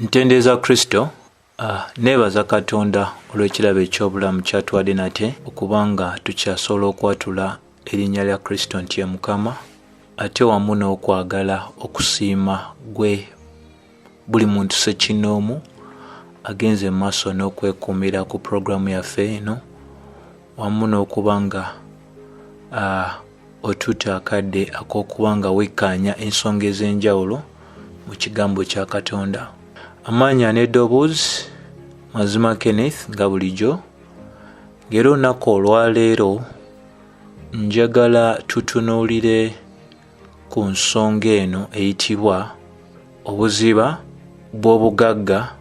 Ntendereza Kristo. Neebaza Katonda olw'ekirabo eky'obulamu ky'atuwadde nate okuba nga tukyasobola okwatula erinnya lya Kristo nti ye Mukama, ate wamu n'okwagala okusiima gwe buli muntu ssekinnoomu agenze mu maaso n'okwekuumira ku pulogulaamu yaffe eno wamu n'okuba nga otutte akadde ak'okuba nga wekkaanya ensonga ez'enjawulo mu kigambo kya Katonda. Amaanyi n'eddoboozi Mazima Kenneth nga bulijjo, ng'era olunaku olwaleero njagala tutunuulire ku nsonga eno eyitibwa obuziba bw'obugagga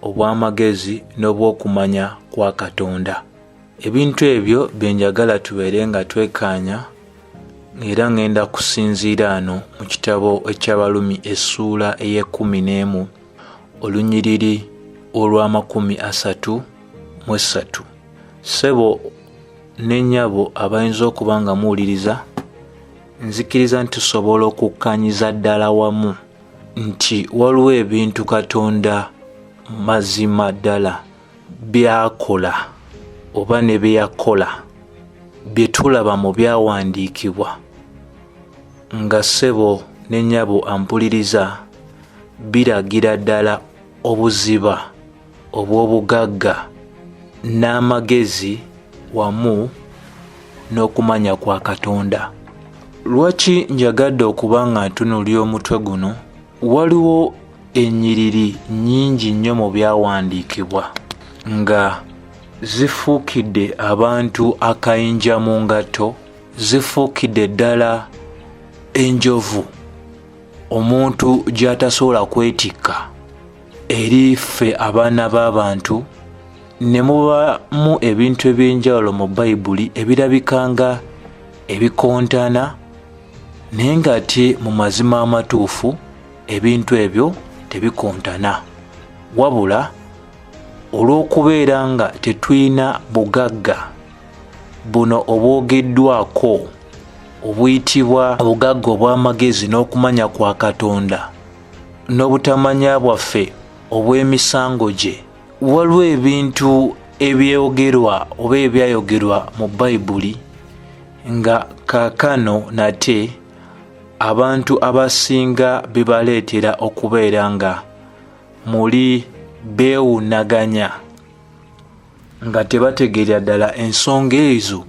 obw'amagezi n'obw'okumanya kwa Katonda. Ebintu ebyo bye njagala tubeere nga twekkaanya era ŋŋenda kusinziira ano mu kitabo eky'Abalumi essuula ey'ekkumi n'emu olunyiriri olw'amakumi asatu mu esatu. Ssebo ne nnyabo abayinza okuba nga muwuliriza, nzikiriza nti tusobola okukkanyiza ddala wamu nti waliwo ebintu Katonda mazima ddala by'akola oba ne bye yakola bye tulaba mu byawandiikibwa nga, ssebo ne nnyabo ampuliriza, biragira ddala obuziba obw'obugagga n'amagezi wamu n'okumanya kwa Katonda. Lwaki njagadde okuba nga ntunuulira omutwe guno? Waliwo ennyiriri nnyingi nnyo mu byawandiikibwa nga zifuukidde abantu akayinja mu ngatto, zifuukidde ddala enjovu omuntu gy'atasobola kwetikka eri ffe abaana b'abantu, ne mubamu ebintu ebyenjawulo mu Bayibuli ebirabika nga ebikontana, naye ng'ate mu mazima amatuufu ebintu ebyo tebikontana, wabula olw'okubeera nga tetulina bugagga buno obwogeddwako obuyitibwa obugagga obw'amagezi n'okumanya kwa Katonda n'obutamanya bwaffe obw'emisango gye, waliwo ebintu ebyogerwa oba ebyayogerwa mu Bayibuli nga kaakano nate abantu abasinga bibaleetera okubeera nga muli beewunaganya nga tebategeerera ddala ensonga ezo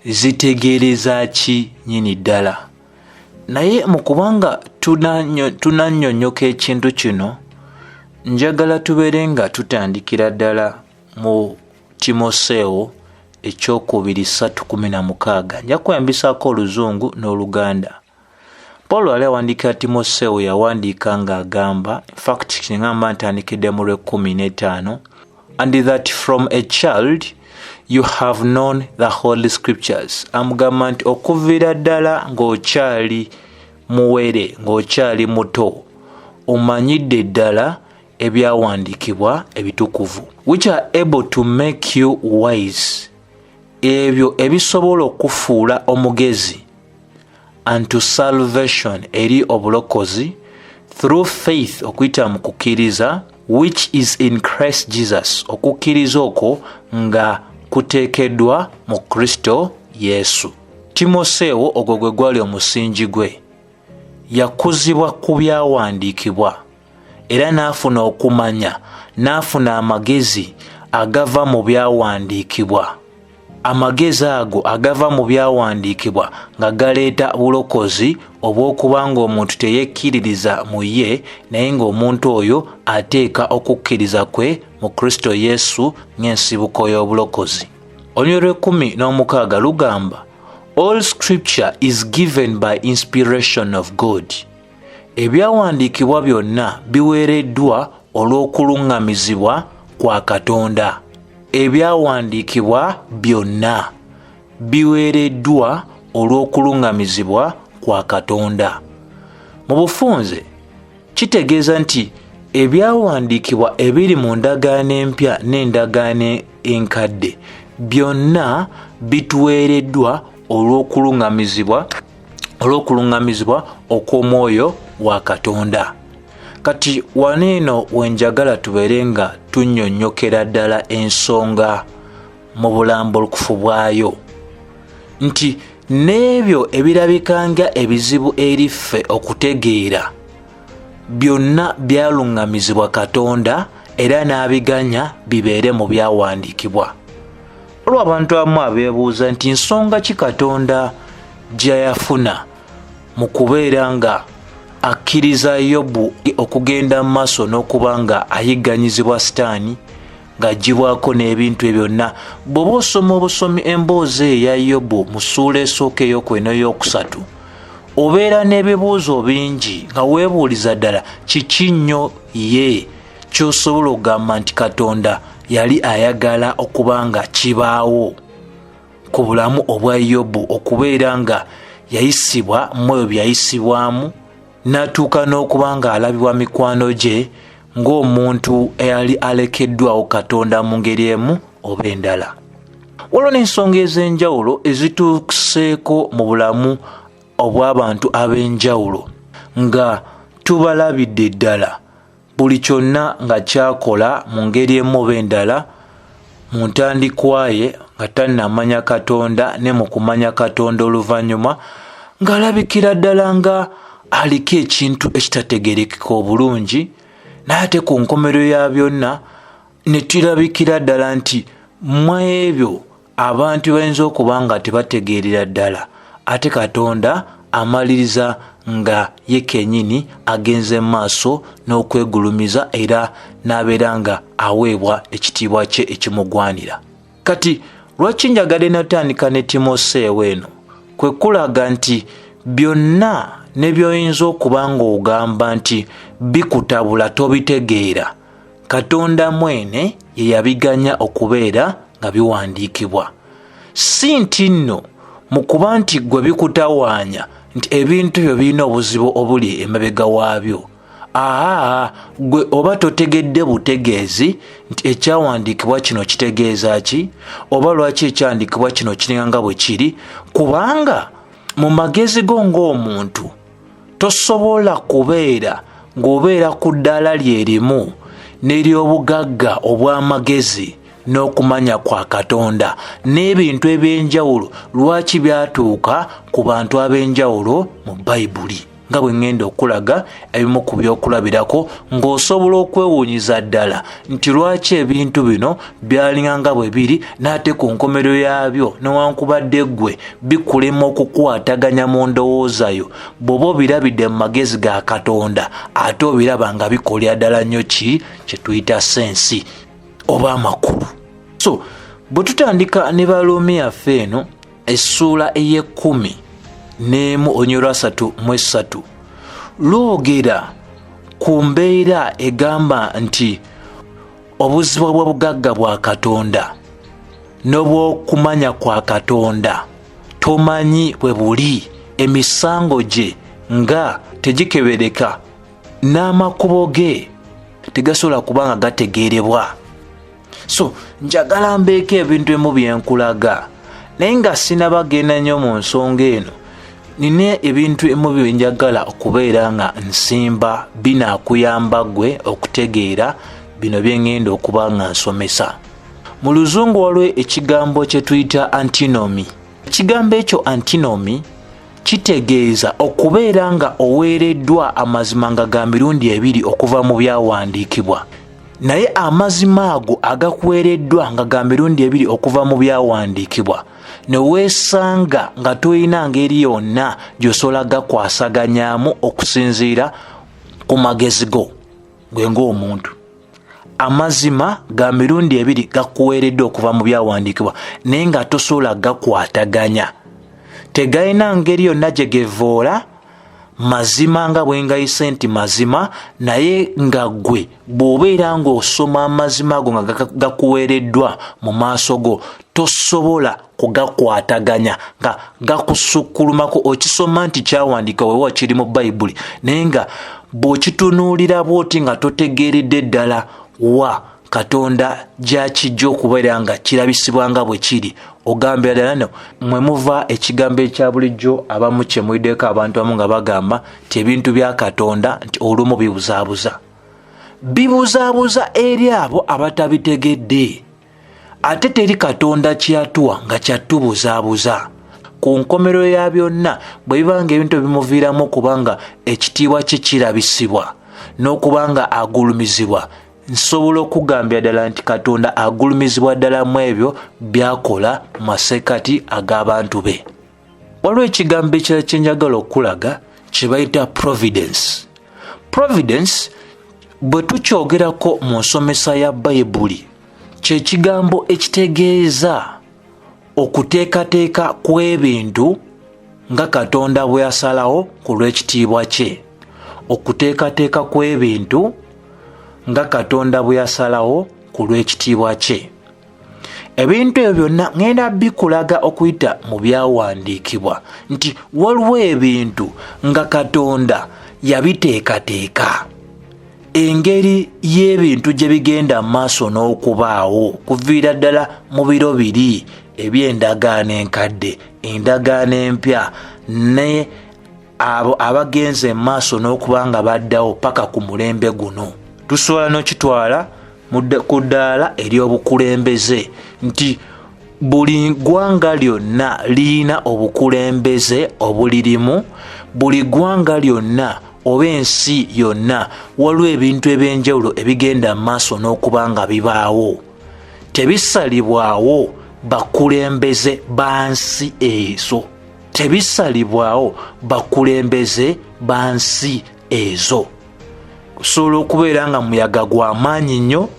zitegeereza ki nnyini ddala. Naye mu kubanga tunannyonnyoka ekintu kino, njagala tubeere nga tutandikira ddala mu Timoseewo ekyokubiri 3:16. Nja kweyambisaako Oluzungu n'Oluganda. Pawulo yali awandiikira Timoseewo, yawandiika ng'agamba, infact kiŋŋamba ntandikidde mu lw'ekumi n'etaano, "And that from a child you have known the Holy Scriptures." Amugamba nti okuviira ddala ng'okyali muwere, ng'okyali muto, omanyidde ddala ebyawandiikibwa ebitukuvu, "which are able to make you wise," ebyo ebisobola okufuula omugezi, "unto salvation," eri obulokozi, "through faith," okuyita mu kukkiriza, "which is in Christ Jesus," okukkiriza okwo nga kuteekeddwa mu Kristo Yesu. Timoseewo ogwo gwe gwali omusingi gwe. Yakuzibwa ku byawandiikibwa era n'afuna okumanya, n'afuna amagezi agava mu byawandiikibwa. Amagezi ago agava mu byawandiikibwa nga galeeta bulokozi obw'okuba nga omuntu teyekkiririza mu ye, naye ng'omuntu oyo ateeka okukkiriza kwe mu Kristo Yesu ng'ensibuko y'obulokozi. Olunyiriri lw'ekumi n'omukaaga lugamba, "All scripture is given by inspiration of God," ebyawandiikibwa byonna biweereddwa olw'okuluŋŋamizibwa kwa Katonda. Ebyawandiikibwa byonna biweereddwa olw'okuluŋŋamizibwa kwa Katonda. Mu bufunze kitegeeza nti ebyawandiikibwa ebiri mu Ndagaano Empya n'Endagaano Enkadde byonna bituweereddwa olw'okuluŋŋamizibwa okw'omwoyo wa Katonda. Kati wano eno wenjagala tubeere nga tunnyonnyokera ddala ensonga mu bulambulukufu bwayo, nti n'ebyo ebirabika nga ebizibu eri ffe okutegeera byonna byaluŋŋamizibwa Katonda era n'abiganya bibeere mu byawandiikibwa. Olwo abantu abamu abeebuuza nti nsonga ki Katonda gye yafuna mu kubeera nga akkiriza Yobu okugenda mu maaso n'okuba nga ayigganyizibwa Sitaani, ng'aggyibwako n'ebintu ebyo byonna. Bw'oba osoma obusomi emboozi eyo eya Yobu mu ssuula esooka ey'okubiri n'eyookusatu, obeera n'ebibuuzo bingi nga weebuuliza ddala kiki nnyo ye ky'osobola okugamba nti Katonda yali ayagala okuba nga kibaawo ku bulamu obwa Yobu, okubeera nga yayisibwa mu ebyo bye yayisibwamu, n'atuuka n'okuba ng'alabibwa mikwano gye ng'omuntu eyali alekeddwawo Katonda mu ngeri emu oba endala. Waliwo n'ensonga ez'enjawulo ezituuseeko mu bulamu obw'abantu ab'enjawulo nga tubalabidde ddala buli kyonna nga kyakola mu ngeri emu oba endala mu ntandikwa ye nga tannamanya Katonda ne mu kumanya Katonda oluvannyuma, ng'alabikira ddala nga aliko ekintu ekitategeerekeka obulungi, naye ate ku nkomerero ya byonna ne kirabikira ddala nti mu ebyo abantu bayinza okuba nga tebategeerera ddala, ate Katonda amaliriza nga ye kennyini agenze mu maaso n'okwegulumiza era n'abeera nga aweebwa ekitiibwa kye ekimugwanira. Kati lwaki njagadde natandika ne Timoseewo eno? Kwe kulaga nti byonna ne by'oyinza okuba ng'ogamba nti bikutabula tobitegeera, Katonda mwene ye yabiganya okubeera nga biwandiikibwa. Si nti nno mu kuba nti ggwe bikutawaanya nti ebintu ebyo birina obuzibu obuli emabega waabyo. Aa, ggwe oba totegedde butegeezi nti ekyawandiikibwa kino kitegeeza ki, oba lwaki ekyawandiikibwa kino kiringa nga bwe kiri, kubanga mu magezi go ng'omuntu tosobola kubeera ng'obeera ku ddaala lye limu n'ery'obugagga obw'amagezi n'okumanya kwa Katonda n'ebintu eby'enjawulo lwaki byatuuka ku bantu ab'enjawulo mu Bayibuli, nga bwe ŋŋenda okulaga ebimu ku by'okulabirako ng'osobola okwewuunyiza ddala nti lwaki ebintu bino byalinga nga bwe biri, n'ate ku nkomerero yaabyo newankubadde ggwe bikulema okukwataganya mu ndowooza yo, bw'oba obirabidde mu magezi ga Katonda ate obiraba nga bikolera ddala nnyo ki kye tuyita sensi oba amakulu. So bwe tutandika ne Baruumi yaffe eno essuula ey'ekkumi n'emu olunyiriri lwa 33 lwogera ku mbeera egamba nti obuzibu bw'obugagga bwa Katonda n'obw'okumanya kwa Katonda tomanyi bwe buli, emisango gye nga tegikebereka n'amakubo ge tegasobola kuba nga gategeerebwa. So njagala mbeeko ebintu ebimu bye nkulaga, naye nga sinabagenda nnyo mu nsonga eno, nina ebintu ebimu bye njagala okubeera nga nsimba binaakuyamba ggwe okutegeera bino bye ŋŋenda okuba nga nsomesa. Mu Luzungu waliwo ekigambo kye tuyita antinomy. Ekigambo ekyo antinomy kitegeeza okubeera nga oweereddwa amazima nga ga mirundi ebiri okuva mu byawandiikibwa, naye amazima ago agakuweereddwa nga ga mirundi ebiri okuva mu byawandiikibwa ne weesanga nga tolina ngeri yonna gy'osobola gakwasaganyaamu okusinziira ku magezi go gwe ng'omuntu. Amazima ga mirundi ebiri gakuweereddwa okuva mu byawandiikibwa naye nga tosobola gakwataganya, tegalina ngeri yonna gye gevoola mazima nga bwe ngayise nti mazima, naye nga ggwe bw'obeera ng'osoma amazima ago nga gakuweereddwa mu maaso go tosobola kugakwataganya nga gakusukkulumako. Okisoma nti kyawandiikibwa weewa kiri mu Bayibuli, naye nga bw'okitunuulira bw'oti nga totegeeredde ddala wa Katonda gyakijja okubeera nga kirabisibwa nga bwe kiri. Ogambira ddala no mwe muva ekigambo ekya bulijjo abamu kye muyiddeko, abantu abamu nga bagamba nti ebintu bya Katonda nti olumu bibuzaabuza, bibuzaabuza eri abo abatabitegedde. Ate teri Katonda kyeyatuwa nga kyatubuzaabuza. Ku nkomerero ya byonna, bwe biba nga ebintu bimuviiramu okuba nga ekitiibwa kye kirabisibwa n'okuba nga agulumizibwa, nsobola okugambira ddala nti Katonda agulumizibwa ddala mu ebyo byakola mu masekati ag'abantu be. Waliwo ekigambo ekirala kyenjagala okulaga kye bayita providence. Providence bwe tukyogerako mu nsomesa ya Bayibuli, kyekigambo ekitegeeza okuteekateeka kw'ebintu nga Katonda bwe yasalawo ku lw'ekitiibwa kye. Okuteekateeka kw'ebintu nga Katonda bwe yasalawo ku lw'ekitiibwa kye. Ebintu ebyo byonna ŋŋenda bikulaga okuyita mu byawandiikibwa nti waliwo ebintu nga Katonda yabiteekateeka, engeri y'ebintu gye bigenda mu maaso n'okubaawo kuviira ddala mu biro biri eby'endagaano enkadde, endagaano empya, ne abo abagenze mu maaso n'okuba nga baddawo paka ku mulembe guno. Tusobola n'okitwala ku ddaala ery'obukulembeze nti buli ggwanga lyonna lirina obukulembeze obulirimu, buli ggwanga lyonna oba ensi yonna waliwo ebintu ebyenjawulo ebigenda mu maaso n'okuba nga bibaawo. Tebisalibwawo bakulembeze ba nsi ezo, tebisalibwawo bakulembeze ba nsi ezo. Gusobola okubeera nga muyaga gwa maanyi nnyo,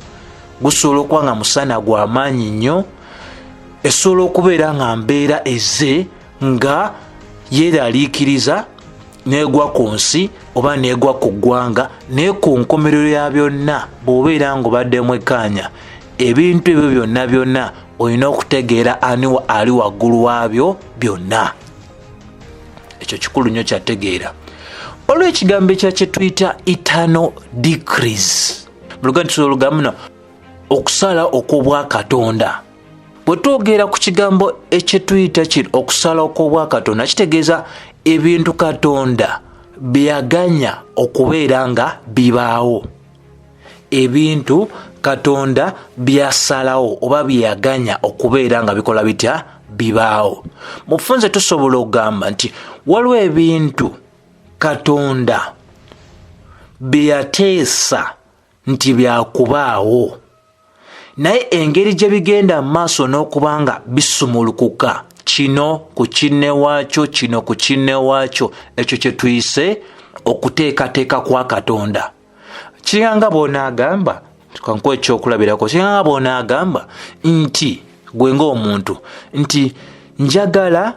gusobola okuba nga musana gwa maanyi nnyo, esobola okubeera nga mbeera ezze nga yeeraliikiriza n'egwa ku nsi oba n'egwa ku ggwanga, naye ku nkomerero ya byonna bw'obeera ng'obadde mwekkaanya ebintu ebyo byonna byonna, olina okutegeera ani ali waggulu waabyo byonna. Ekyo kikulu nnyo kyategeera. Waliwo ekigambo ekya kye tuyita eternal decrees mu Luganda, tusobola olugamba no okusala okw'obwakatonda. Bwe twogera ku kigambo ekyetuyita kino okusala okw'obwakatonda, kitegeeza ebintu Katonda byaganya okubeera nga bibaawo, ebintu Katonda byasalawo oba byeyaganya okubeera nga bikola bitya, bibaawo. Mufunze tusobola okugamba nti waliwo ebintu Katonda byeyateesa nti byakubaawo, naye engeri gye bigenda mu maaso n'okuba nga bisumulukuka kino ku kinne waakyo, kino ku kinne waakyo, ekyo kye tuyise okuteekateeka kwa Katonda. Kiringanga bw'onaagamba, kankuwa ekyokulabirako, kiringanga bw'onaagamba nti gwe ng'omuntu nti njagala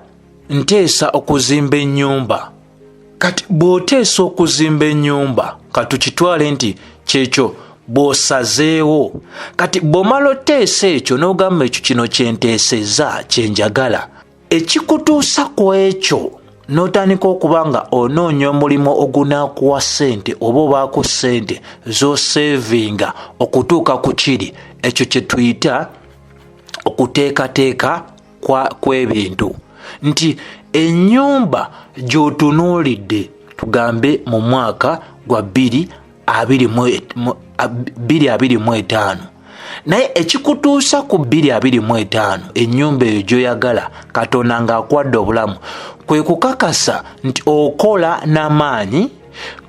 nteesa okuzimba ennyumba. Kati bw'oteesa okuzimba ennyumba, katukitwale nti kyekyo bw'osazeewo. Kati bw'omala oteesa ekyo n'ogamba ekyo kino kyenteeseza kyenjagala, ekikutuusa ku ekyo n'otandika okuba nga onoonya omulimu ogunaakuwa ssente oba obaako ssente z'oseevinga okutuuka ku kiri, ekyo kye tuyita okuteekateeka kw'ebintu. Nti ennyumba gy'otunuulidde tugambe mu mwaka gwa 2025, naye ekikutuusa ku 2025 ennyumba eyo gy'oyagala Katonda ng'akwadde obulamu, kwe kukakasa nti okola n'amaanyi,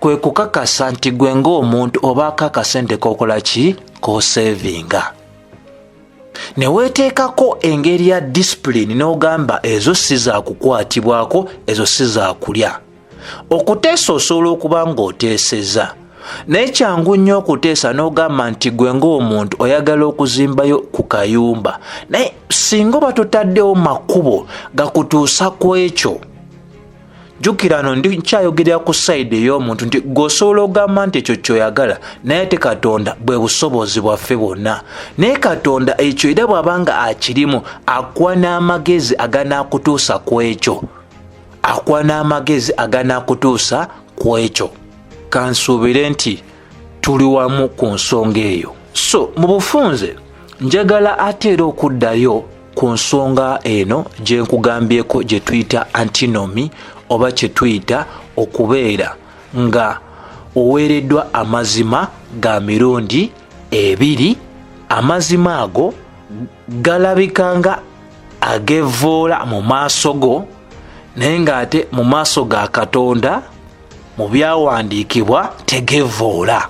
kwe kukakasa nti gwe ng'omuntu obaako akasente k'okola ki, k'oseevinga, ne weeteekako engeri ya disipulini n'ogamba ezo si za kukwatibwako, ezo si za kulya. Okuteesa osobola okuba ng'oteeseza, naye kyangu nnyo okuteesa n'ogamba nti gwe ng'omuntu oyagala okuzimbayo ku kayumba, naye singa oba totaddewo makubo gakutuusa ku ekyo. Jjukira no ndi nkyayogerera ku sayidi ey'omuntu nti gwe osobola ogamba nti ekyo kyoyagala, naye ate Katonda bwe busobozi bwaffe bwonna. Naye Katonda ekyo era bw'aba nga akirimu, akuwa n'amagezi aganaakutuusa ku ekyo, akuwa n'amagezi aganaakutuusa ku ekyo. Kansuubire nti tuli wamu ku nsonga eyo. So mu bufunze njagala ate era okuddayo ku nsonga eno gye nkugambyeko, gye tuyita antinomy, oba kye tuyita okubeera nga oweereddwa amazima ga mirundi ebiri. Amazima ago galabika nga agevvoola mu maaso go, naye ng'ate mu maaso ga Katonda mu byawandiikibwa tegevvoola.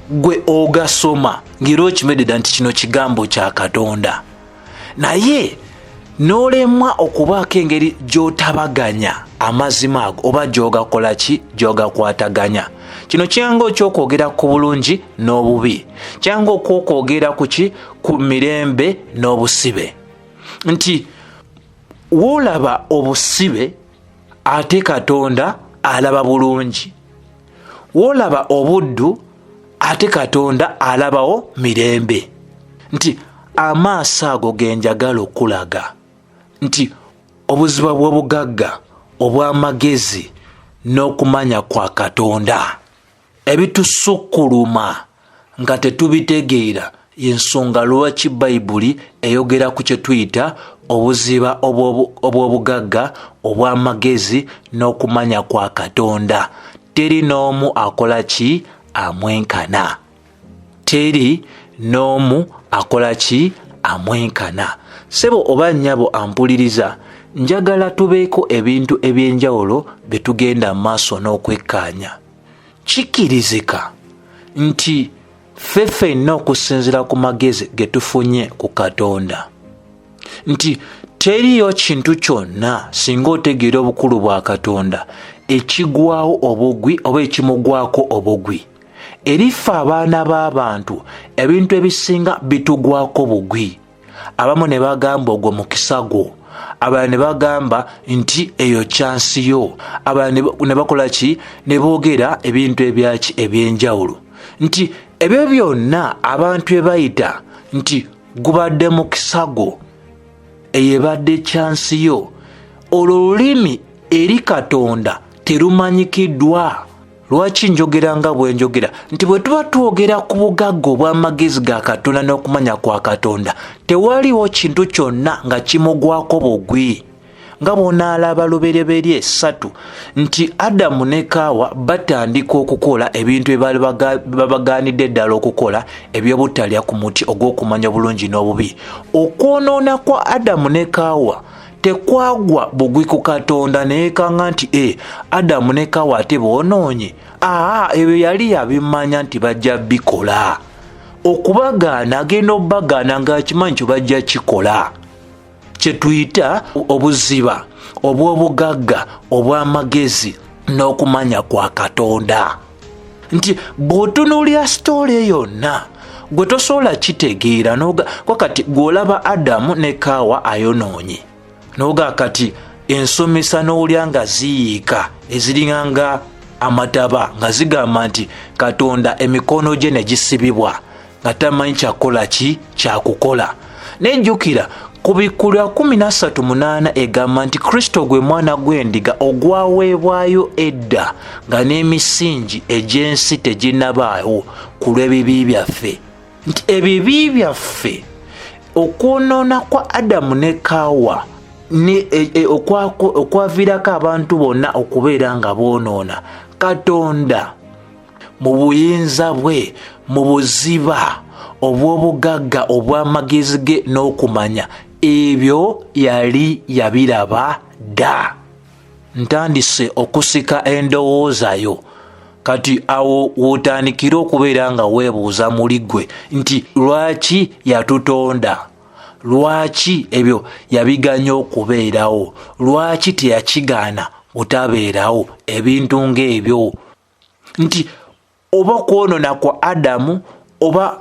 Gwe ogasoma ng'era okimededa nti kino kigambo kya Katonda, naye n'olemwa okubaako engeri gy'otabaganya amazima ago oba gy'ogakola ki, gy'ogakwataganya. Kino kyanga okyokwogera ku bulungi n'obubi, kyanga okwokwogera ku ki, ku mirembe n'obusibe, nti woolaba obusibe ate Katonda alaba bulungi, woolaba obuddu ate Katonda alabawo mirembe. Nti amaaso ago ge njagala okulaga nti obuziba bw'obugagga obw'amagezi n'okumanya kwa Katonda ebitusukkuluma nga tetubitegeera, y'ensonga lwaki Bayibuli eyogera ku kye tuyita obuziba obw'obugagga obw'amagezi n'okumanya kwa Katonda. Teri n'omu akola ki amwenkana, teri n'omu akola ki amwenkana. Ssebo oba nnyabo ampuliriza, njagala tubeeko ebintu eby'enjawulo bye tugenda mu maaso n'okwekkaanya. Kikkirizika nti ffe ffenna okusinziira ku magezi ge tufunye ku Katonda, nti teriyo kintu kyonna singa otegeera obukulu bwa Katonda ekigwawo obugwi oba ekimugwako obugwi. Eri ffe abaana b'abantu ebintu ebisinga bitugwako bugwi. Abamu ne bagamba ogwo mukisa gwo, abalala ne bagamba nti eyo kyansi yo, abalala ne bakola ki, ne boogera ebintu ebyaki eby'enjawulo, nti ebyo byonna abantu bye bayita nti gubadde mukisa gwo, eyo ebadde kyansi yo. Olwo olulimi eri Katonda terumanyikiddwa. Lwaki njogera nga bwe njogera nti bwe tuba twogera ku bugagga obw'amagezi ga Katonda n'okumanya kwa Katonda, tewaliwo kintu kyonna nga kimugwako bugwi. Nga bw'onaalaba Lubereberye 3 nti Adamu ne Kaawa batandika okukola ebintu bye baali babagaanidde ddala okukola, eby'obutalya ku muti ogw'okumanya obulungi n'obubi. Okwonoona kwa Adamu ne Kaawa tekwagwa bugwi ku Katonda neekanga nti Adamu ne Kaawa ate boonoonye. Aa, ebyo yali yabimanya nti bajja bikola. Okubagaana agenda okubagaana ng'akimanyi kyo bajja kikola. Kye tuyita obuziba obw'obugagga obw'amagezi n'okumanya kwa Katonda. Nti bw'otunuulira sitoole yonna gwe tosobola kitegeera, n'oga kwa kati gw'olaba Adamu ne Kaawa ayonoonye, n'oga kati ensomesa n'owulira nga ziyiika eziringa nga amataba nga zigamba nti Katonda emikono gye ne gisibibwa nga tamanyi kyakukola ki kyakukola. Nejjukira ku Bikkulwa 13:8 egamba nti Kristo gwe mwana gw'endiga ogwaweebwayo edda nga n'emisingi egy'ensi teginnabaawo ku lw'ebibi byaffe. Nti ebibi byaffe, okwonoona kwa Adamu ne Kaawa okwaviirako abantu bonna okubeera nga boonoona, Katonda mu buyinza bwe, mu buziba obw'obugagga obw'amagezi ge n'okumanya, ebyo yali yabiraba dda. Ntandise okusika endowooza yo. Kati awo w'otandikira okubeera nga weebuuza muli ggwe nti lwaki yatutonda? Lwaki ebyo yabiganya okubeerawo? Lwaki teyakigaana butabeerawo? Ebintu ng'ebyo. Nti oba kwonoona kwa Adamu oba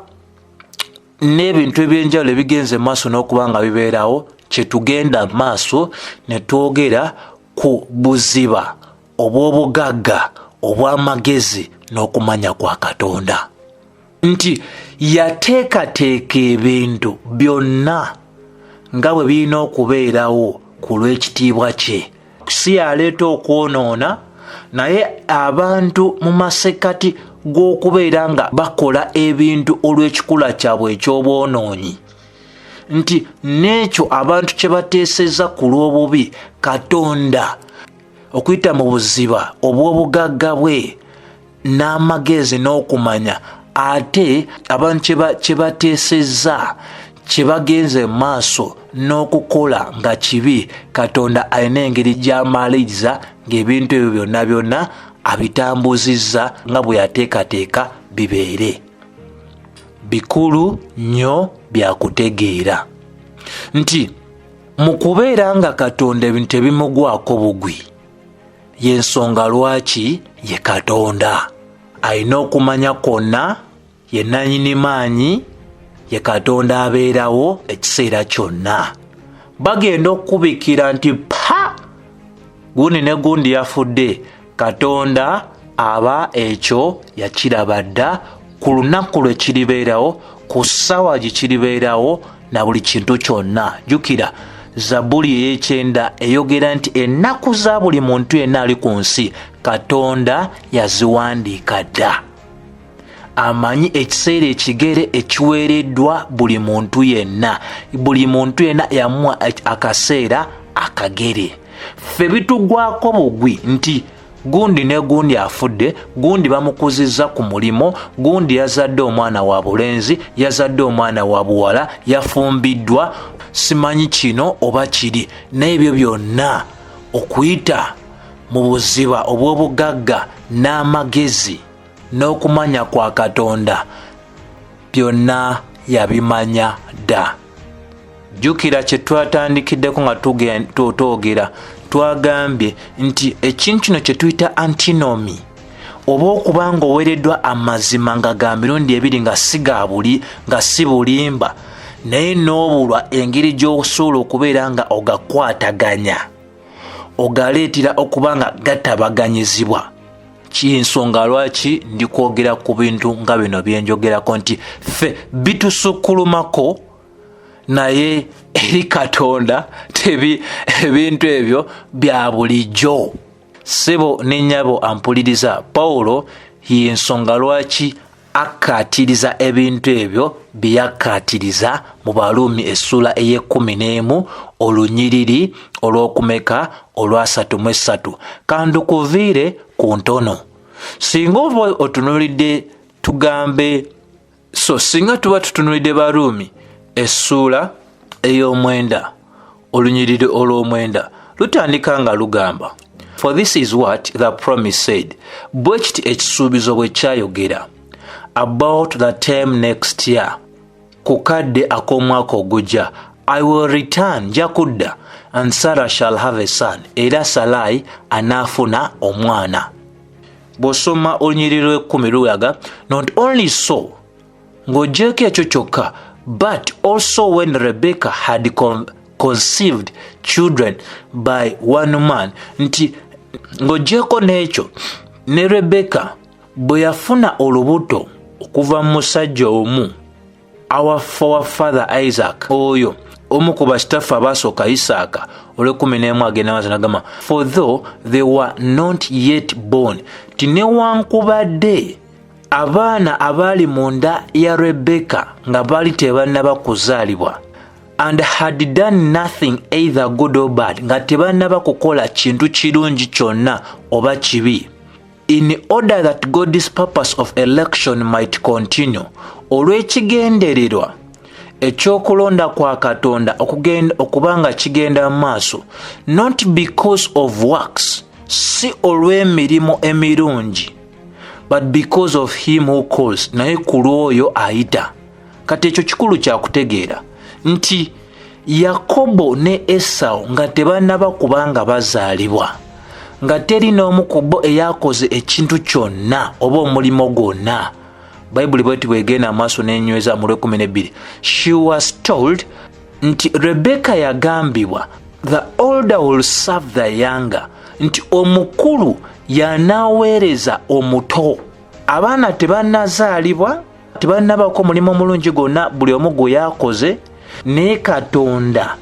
n'ebintu eby'enjawulo ebigenze maaso n'okuba nga bibeerawo, kye tugenda maaso ne twogera ku buziba obw'obugagga obw'amagezi n'okumanya kwa Katonda. Nti yateekateeka ebintu byonna nga bwe birina okubeerawo ku lw'ekitiibwa kye. Si yaleeta okwonoona, naye abantu mu masekkati gw'okubeera nga bakola ebintu olw'ekikula kyabwe eky'obwonoonyi, nti n'ekyo abantu kye bateesezza ku lw'obubi, Katonda okuyita mu buziba obw'obugagga bwe n'amagezi n'okumanya, ate abantu kye bateesezza, kye bagenze maaso n'okukola nga kibi, Katonda alina engeri gy'amaliriza ng'ebintu ebyo byonna byonna abitambuzizza nga bwe yateekateeka bibeere. Bikulu nnyo byakutegeera nti mu kubeera nga Katonda ebintu tebimugwako bugwi, y'ensonga lwaki ye Katonda alina okumanya kwonna, ye nannyini maanyi, ye Katonda abeerawo ekiseera kyonna. Bagenda okukubikira nti pa gundi ne gundi yafudde, Katonda aba ekyo yakiraba dda ku lunaku lwe kiribeerawo, ku ssaawa gye kiribeerawo, na buli kintu kyonna. Jjukira Zabbuli ey'ekyenda eyogera nti ennaku za buli muntu yenna ali ku nsi Katonda yaziwandiika dda. Amanyi ekiseera ekigere ekiweereddwa buli muntu yenna, buli muntu yenna yamuwa akaseera akagere. Ffe bitugwako bugwi nti gundi ne gundi afudde, gundi bamukuzizza ku mulimu, gundi yazadde omwana wa bulenzi, yazadde omwana wa buwala, yafumbiddwa, simanyi kino oba kiri. N'ebyo byonna okuyita mu buziba obw'obugagga n'amagezi n'okumanya kwa Katonda, byonna yabimanya dda. Jjukira kye twatandikiddeko nga twogera, twagambye nti ekintu kino kye tuyita antinomy, oba okuba ng'oweereddwa amazima nga ga mirundi ebiri, nga si ga buli, nga si bulimba, naye n'obulwa engeri gy'osobola okubeera nga ogakwataganya, ogaleetera okuba nga gatabaganyizibwa. Kinsonga lwaki ndi kwogera ku bintu nga bino byenjogerako nti ffe bitusukkulumako, naye eri Katonda ebintu ebyo bya bulijjo. Ssebo ne nnyabo ampuliriza, Pawulo y'ensonga lwaki akkaatiriza ebintu ebyo bye yakkaatiriza mu Baruumi essuula ey'ekkumi n'emu olunyiriri olw'okumeka olwasatu mu essatu. Kandukuviire ku ntono. Singa oba otunuulidde, tugambe, so singa tuba tutunuulidde Baruumi essuula ey'omwenda olunyiriri olw'omwenda lutandika nga lugamba, "For this is what the promise said," bwe kiti ekisuubizo bwe kyayogera, "about the time next year," ku kadde ak'omwaka ogujja, "I will return," nja kudda, "and Sarah shall have a son," era Salai anaafuna omwana. Bw'osoma olunyiriri lw'ekkumi lulaga, "Not only so," ng'ogyeko ekyo kyokka, "but also when Rebecca had conceived children by one man," nti ng'ogyeko n'ekyo, ne Rebecca bwe yafuna olubuto okuva mu musajja omu, "our forefather Isaac," oyo omu ku bakitaffe abaasooka Isaaka. Olw'ekumi n'emu agenda maaso nagamba, "For though they were not yet born," ti newankubadde abaana abaali munda ya Rebeka nga baali tebannaba kuzaalibwa, "and had done nothing either good or bad," nga tebannaba kukola kintu kirungi kyonna oba kibi, "in order that God's purpose of election might continue," olw'ekigendererwa ekyokulonda kwa Katonda okuba nga kigenda mu maaso, "not because of works," si olw'emirimu emirungi, "but because of him who calls," naye ku lw'oyo ayita. Kati ekyo kikulu kyakutegeera nti Yakobo ne Esawu nga tebannaba kubanga bazaalibwa, nga teri n'omu ku bo eyakoze ekintu kyonna oba omulimu gwonna, Bayibuli bweti bwegenda amaaso n'enyweza mu lwekumi nebbiri, "She was told," nti Rebeka yagambibwa, "the older will serve the younger," nti omukulu yanaaweereza omuto. Abaana tebannazaalibwa, tebannabako omulimu omulungi gwonna buli omu gwe yakoze, naye Katonda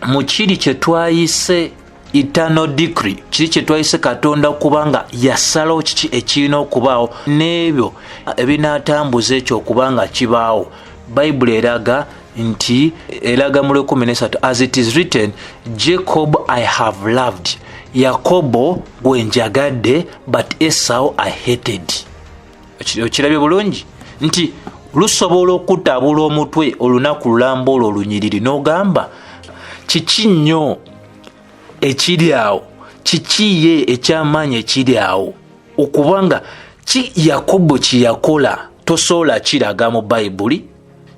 mu kiri kye twayise Eternal decree, kiri kye twayise Katonda kubanga yasalawo kiki ekirina okubaawo n'ebyo ebinaatambuza ekyo okuba nga kibaawo. Bayibuli eraga nti, eraga mu lwekumi nesatu, "As it is written, Jacob I have loved," Yakobo gwe njagadde, "but Esau I hated." Okirabye bulungi nti lusobola okutabula omutwe olunaku lulamba olwo olunyiriri, n'ogamba, kiki nnyo ekiri awo? Kiki ye ekyamaanyi ekiri awo? Okubanga ki Yakobo kyeyakola tosobola kiraga mu Bayibuli,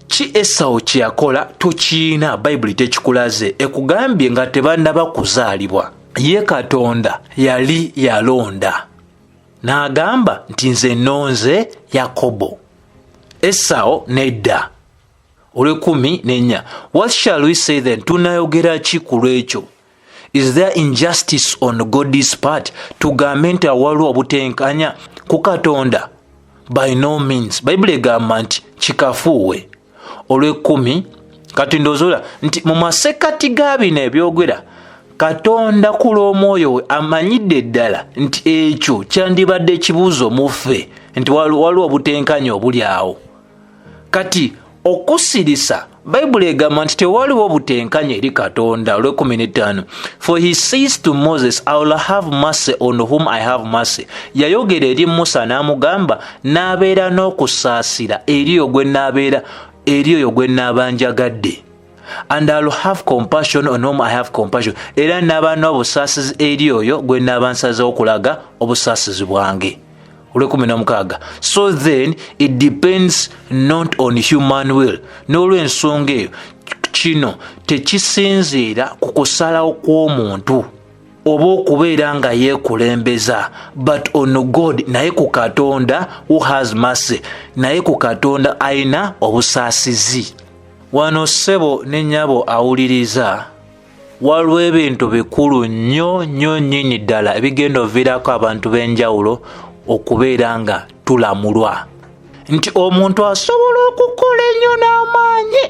ki Esawo kyeyakola tokiina, Bayibuli tekikulaze. Ekugambye nga tebannaba kuzaalibwa, ye Katonda yali yalonda n'agamba nti, "Nze nonze Yakobo, Esawo nedda." Olwekumi nenya, "What shall we say then?" Tunayogera ki ku lwekyo? "Is there injustice on God's part?" Tugambe nti awaliwo obutenkanya ku Katonda? By no means. Bayibuli egamba nti kikafuuwe. Olwekumi, kati ndowooza nti mu masekati ga bino ebyogera, Katonda ku lw'omwoyo we amanyidde ddala nti ekyo kyandibadde ekibuuzo muffe, nti waliwo obutenkanya obuli awo. Kati okusirisa, Bayibuli egamba nti tewaliwo obutenkanya eri Katonda. Olwekumi, "For he says to Moses, I will have mercy on whom I have mercy." Yayogera eri Musa n'amugamba, n'abeera n'okusaasira eri oyo gwe naabeera, eri oyo gwe naaba njagadde. "And I will have compassion on whom I have compassion." Era naaba n'obusaasizi eri oyo gwe naaba nsazeho okulaga obusaasizi bwange. Olwekumi, "So then it depends not on human will." N'olwensonga eyo, kino tekisinziira ku kusalawo kw'omuntu oba okubeera nga yeekulembeza, "but on God," naye ku Katonda, "who has mercy," naye ku Katonda ayina obusaasizi. Wano, ssebo ne nnyabo awuliriza, waliwo ebintu bikulu nnyo nnyo nnyini ddala ebigenda oviirako abantu b'enjawulo okubeera nga tulamulwa, nti omuntu asobola okukola ennyo n'amaanyi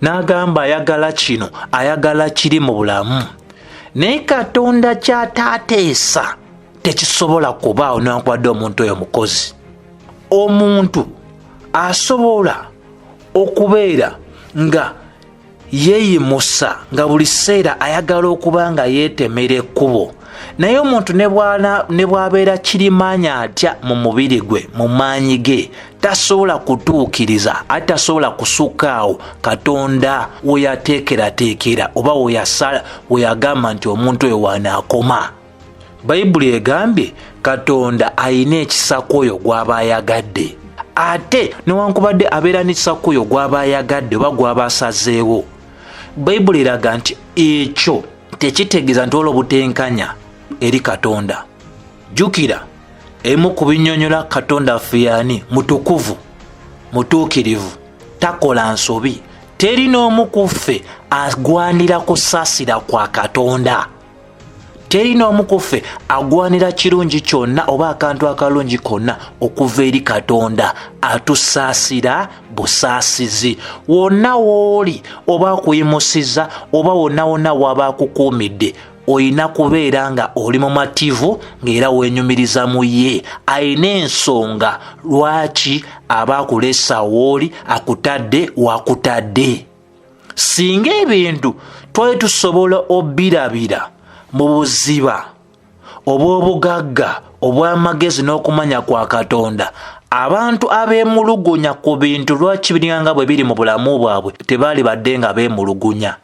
n'agamba ayagala kino, ayagala kiri mu bulamu, naye Katonda kyataateesa tekisobola kubaawo newankubadde omuntu oyo mukozi. Omuntu asobola okubeera nga yeeyimusa, nga buli sseera ayagala okuba nga yeetemera ekkubo, naye omuntu ne bw'abeera kirimaanya atya mu mubiri gwe, mu maanyi ge, tasobola kutuukiriza, ate tasobola kusukkaawo Katonda we yateekerateekera oba weyasala, we yagamba nti omuntu oyo wanaakoma. Bayibuli egambye Katonda ayina ekisa ku oyo gw'aba ayagadde, ate newankubadde abeera n'ekisa ku oyo gw'aba ayagadde oba gw'aba asazeewo, Bayibuli eraga nti ekyo tekitegeeza nti olwo obutenkanya eri Katonda. Jjukira, emu ku binnyonnyola Katonda ffe yaani? Mutukuvu, mutuukirivu, takola nsobi. Teri n'omu ku ffe agwanira kusaasira kwa Katonda. Teri n'omu ku ffe agwanira kirungi kyonna oba akantu akalungi konna okuva eri Katonda. Atusaasira busaasizi. Wonna w'oli, oba akuyimusiza, oba wonna wonna waba akukuumidde, olina kubeera nga oli mumativu, ng'era weenyumiriza mu ye. Ayina ensonga lwaki aba akulesa wooli, akutadde wakutadde. Singa ebintu twali tusobola obirabira mu buziba obw'obugagga obw'amagezi n'okumanya kwa Katonda, abantu abeemulugunya ku bintu lwaki biringanga bwe biri mu bulamu bwabwe tebaali badde nga beemulugunya,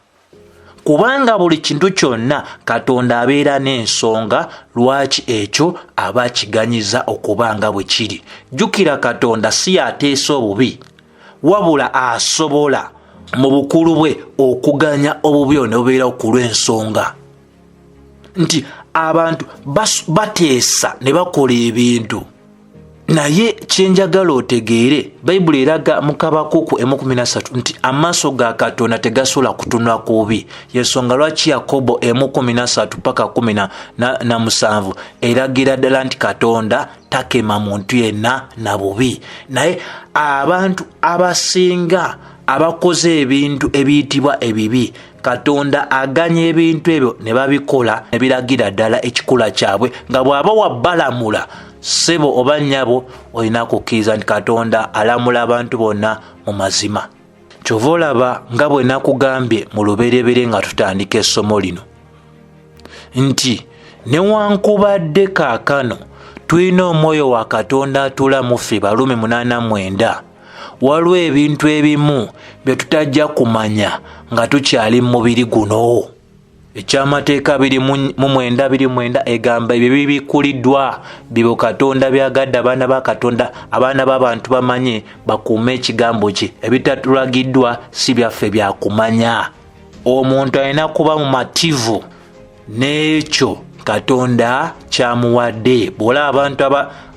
kubanga buli kintu kyonna Katonda abeera n'ensonga lwaki ekyo aba akiganyiza okuba nga bwe kiri. Jjukira, Katonda si yateesa obubi, wabula asobola mu bukulu bwe okuganya obubi ono bubeerawo ku lw'ensonga nti abantu bateesa ne bakola ebintu. Naye kyenjagala otegeere, Bayibuli eraga mu Kabakuku 13 nti amaaso ga Katonda tegasobola kutunula ku bubi. Yensonga lwaki Yakobo 13 paka 17 eragira ddala nti Katonda takema muntu yenna na bubi. Naye abantu abasinga abakoze ebintu ebiyitibwa ebibi, Katonda aganya ebintu ebyo ne babikola ne biragira ddala ekikula kyabwe, nga bw'aba wabalamula. Ssebo oba nnyabo, olina kukkiriza nti Katonda alamula abantu bonna mu mazima. Kyova olaba nga bwe nakugambye mu lubereberye nga tutandika essomo lino nti newankubadde kaakano tulina omwoyo wa Katonda atuula mu ffe, Baruumi 8:9, waliwo ebintu ebimu bye tutajja kumanya nga tukyali mu mubiri guno. Ekyamateeka 29:29 egamba ebyo bibikkuliddwa bibyo Katonda byagadde abaana ba Katonda, abaana b'abantu bamanye, bakuume ekigambo kye. Ebitatulagiddwa si byaffe byakumanya. Omuntu alina kuba mumativu n'ekyo Katonda kyamuwadde. Bw'olaba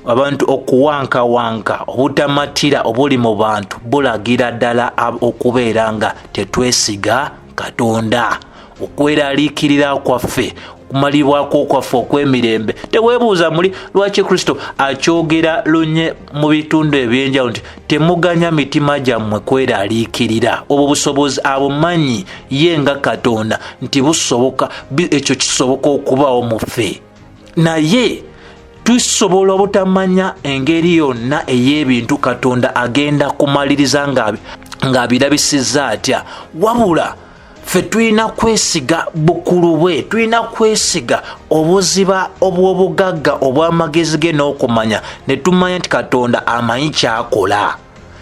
abantu okuwankawanka, obutamatira obuli mu bantu bulagira ddala okubeera nga tetwesiga Katonda. Okweraliikirira kwaffe, okumalibwako kwaffe okw'emirembe, teweebuuza muli lwaki Kristo akyogera lunye mu bitundu ebyenjawulo nti temuganya mitima gyammwe kweraliikirira. Obwo busobozi abumanyi ye nga Katonda nti busoboka, ekyo kisoboka okubaawo mu ffe, naye tusobola obutamanya engeri yonna ey'ebintu Katonda agenda kumaliriza ng'abirabisizza atya. Wabula ffe tulina kwesiga bukulu bwe, tulina kwesiga obuziba obw'obugagga obw'amagezi ge n'okumanya, ne tumanya nti Katonda amanyi ky'akola,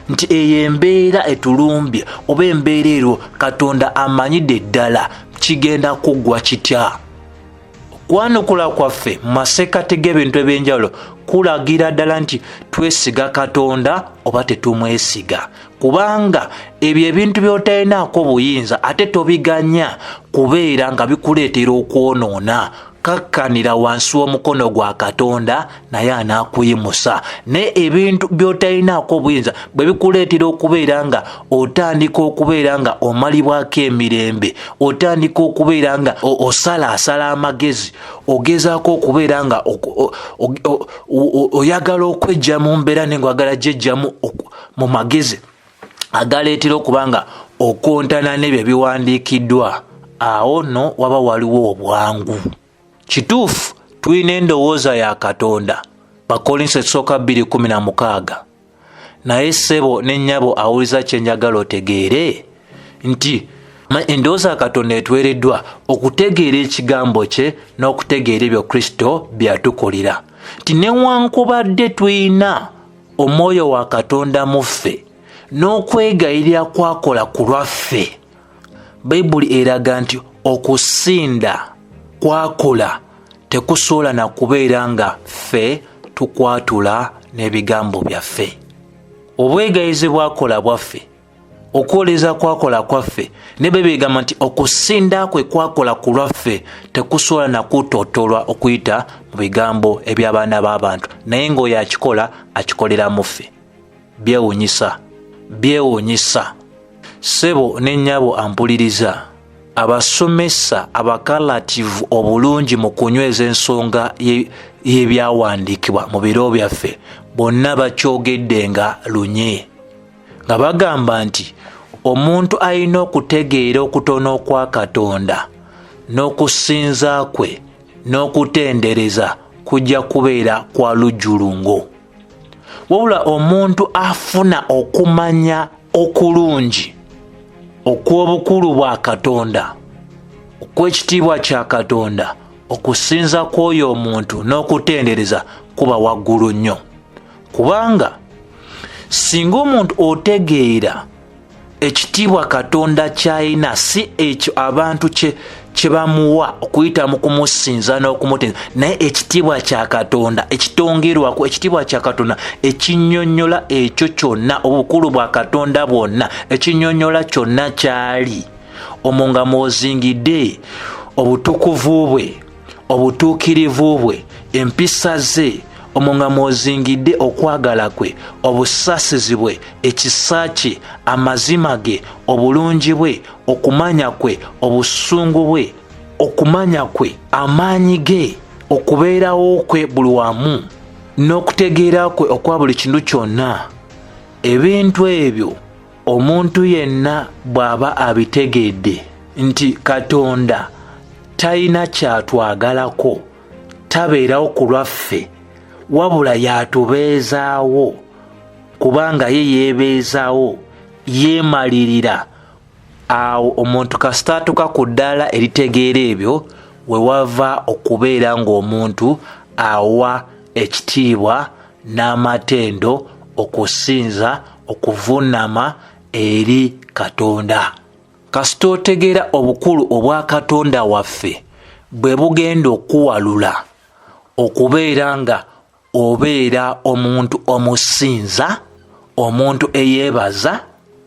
nti eyo embeera etulumbye oba embeera erwo Katonda amanyidde ddala kigenda kuggwa kitya. Okwanukula kwaffe mu masekkati g'ebintu ebyenjawulo kulagira ddala nti twesiga Katonda oba tetumwesiga, kubanga ebyo ebintu by'otalinaako buyinza ate tobiganya kubeera nga bikuleetera okwonoona. Kakkanira wansi w'omukono gwa Katonda naye anaakuyimusa. Naye ebintu by'otalinaako obuyinza bwe bikuleetera okubeera nga otandika okubeera nga omalibwako emirembe, otandika okubeera nga osalaasala amagezi, ogezaako okubeera nga oyagala okwejja mu mbeera naye ng'oyagala gyejjamu mu magezi agaleetera okuba nga okontana n'ebyo ebiwandiikiddwa, awo nno waba waliwo obwangu. Kituufu tulina endowooza ya Katonda, Bakolinso ekisooka 2:16, naye ssebo ne nnyabo awuliza kye njagala otegeere nti endowooza ya Katonda etwereddwa okutegeera ekigambo kye n'okutegeera ebyo Kristo byatukolera, nti newankubadde tulina omwoyo wa Katonda mu ffe n'okwegayirira kwakola ku lwaffe, Bayibuli eraga nti okusinda kwakola tekusobola na kubeera nga ffe tukwatula n'ebigambo byaffe. Obwegayizi bwakola bwaffe, okwoleza kwakola kwaffe, ne Bayibuli egamba nti okusinda kwe kwakola ku lwaffe tekusobola na kutotolwa okuyita mu bigambo eby'abaana b'abantu, naye ng'oyo akikola akikolera mu ffe. Byewunyisa, byewunyisa. Ssebo ne nnyabo ampuliriza, abasomesa abakalativu obulungi mu kunyweza ensonga y'ebyawandiikibwa mu biro byaffe bonna bakyogedde nga lunye, nga bagamba nti omuntu alina okutegeera okutono okwa Katonda n'okusinza kwe n'okutendereza kujja kubeera kwa lujjulungo. Wabula omuntu afuna okumanya okulungi okw'obukulu bwa Katonda, okw'ekitiibwa kya Katonda, okusinza kw'oyo omuntu n'okutendereza kuba waggulu nnyo. Kubanga singa omuntu otegeera ekitiibwa Katonda ky'alina, si ekyo abantu kye bamuwa okuyita mu kumusinza n'okumutenza, naye ekitiibwa kya Katonda ekitongerwako, ekitiibwa kya Katonda ekinnyonnyola ekyo kyonna, obukulu bwa Katonda bwonna, ekinnyonnyola kyonna ky'ali, omwo nga mw'ozingidde obutukuvu bwe, obutuukirivu bwe, empisa ze, omwo nga mw'ozingidde okwagala kwe, obusaasizi bwe, ekisa kye, amazima ge, obulungi bwe, okumanya kwe, obusungu bwe, okumanya kwe, amaanyi ge, okubeerawo kwe buli wamu, n'okutegeera kwe okwa buli kintu kyonna. Ebintu ebyo Omuntu yenna bw'aba abitegeedde nti Katonda talina kyatwagalako, tabeerawo ku lwaffe, wabula y'atubeezaawo, kubanga ye yeebeezaawo, yeemalirira. Awo omuntu kasita atuuka ku ddaala eritegeera ebyo, we wava okubeera ng'omuntu awa ekitiibwa n'amatendo, okusinza, okuvunnama eri Katonda. Kasita otegeera obukulu obwa Katonda waffe bwe bugenda okuwalula okubeera nga obeera omuntu omusinza, omuntu eyeebaza,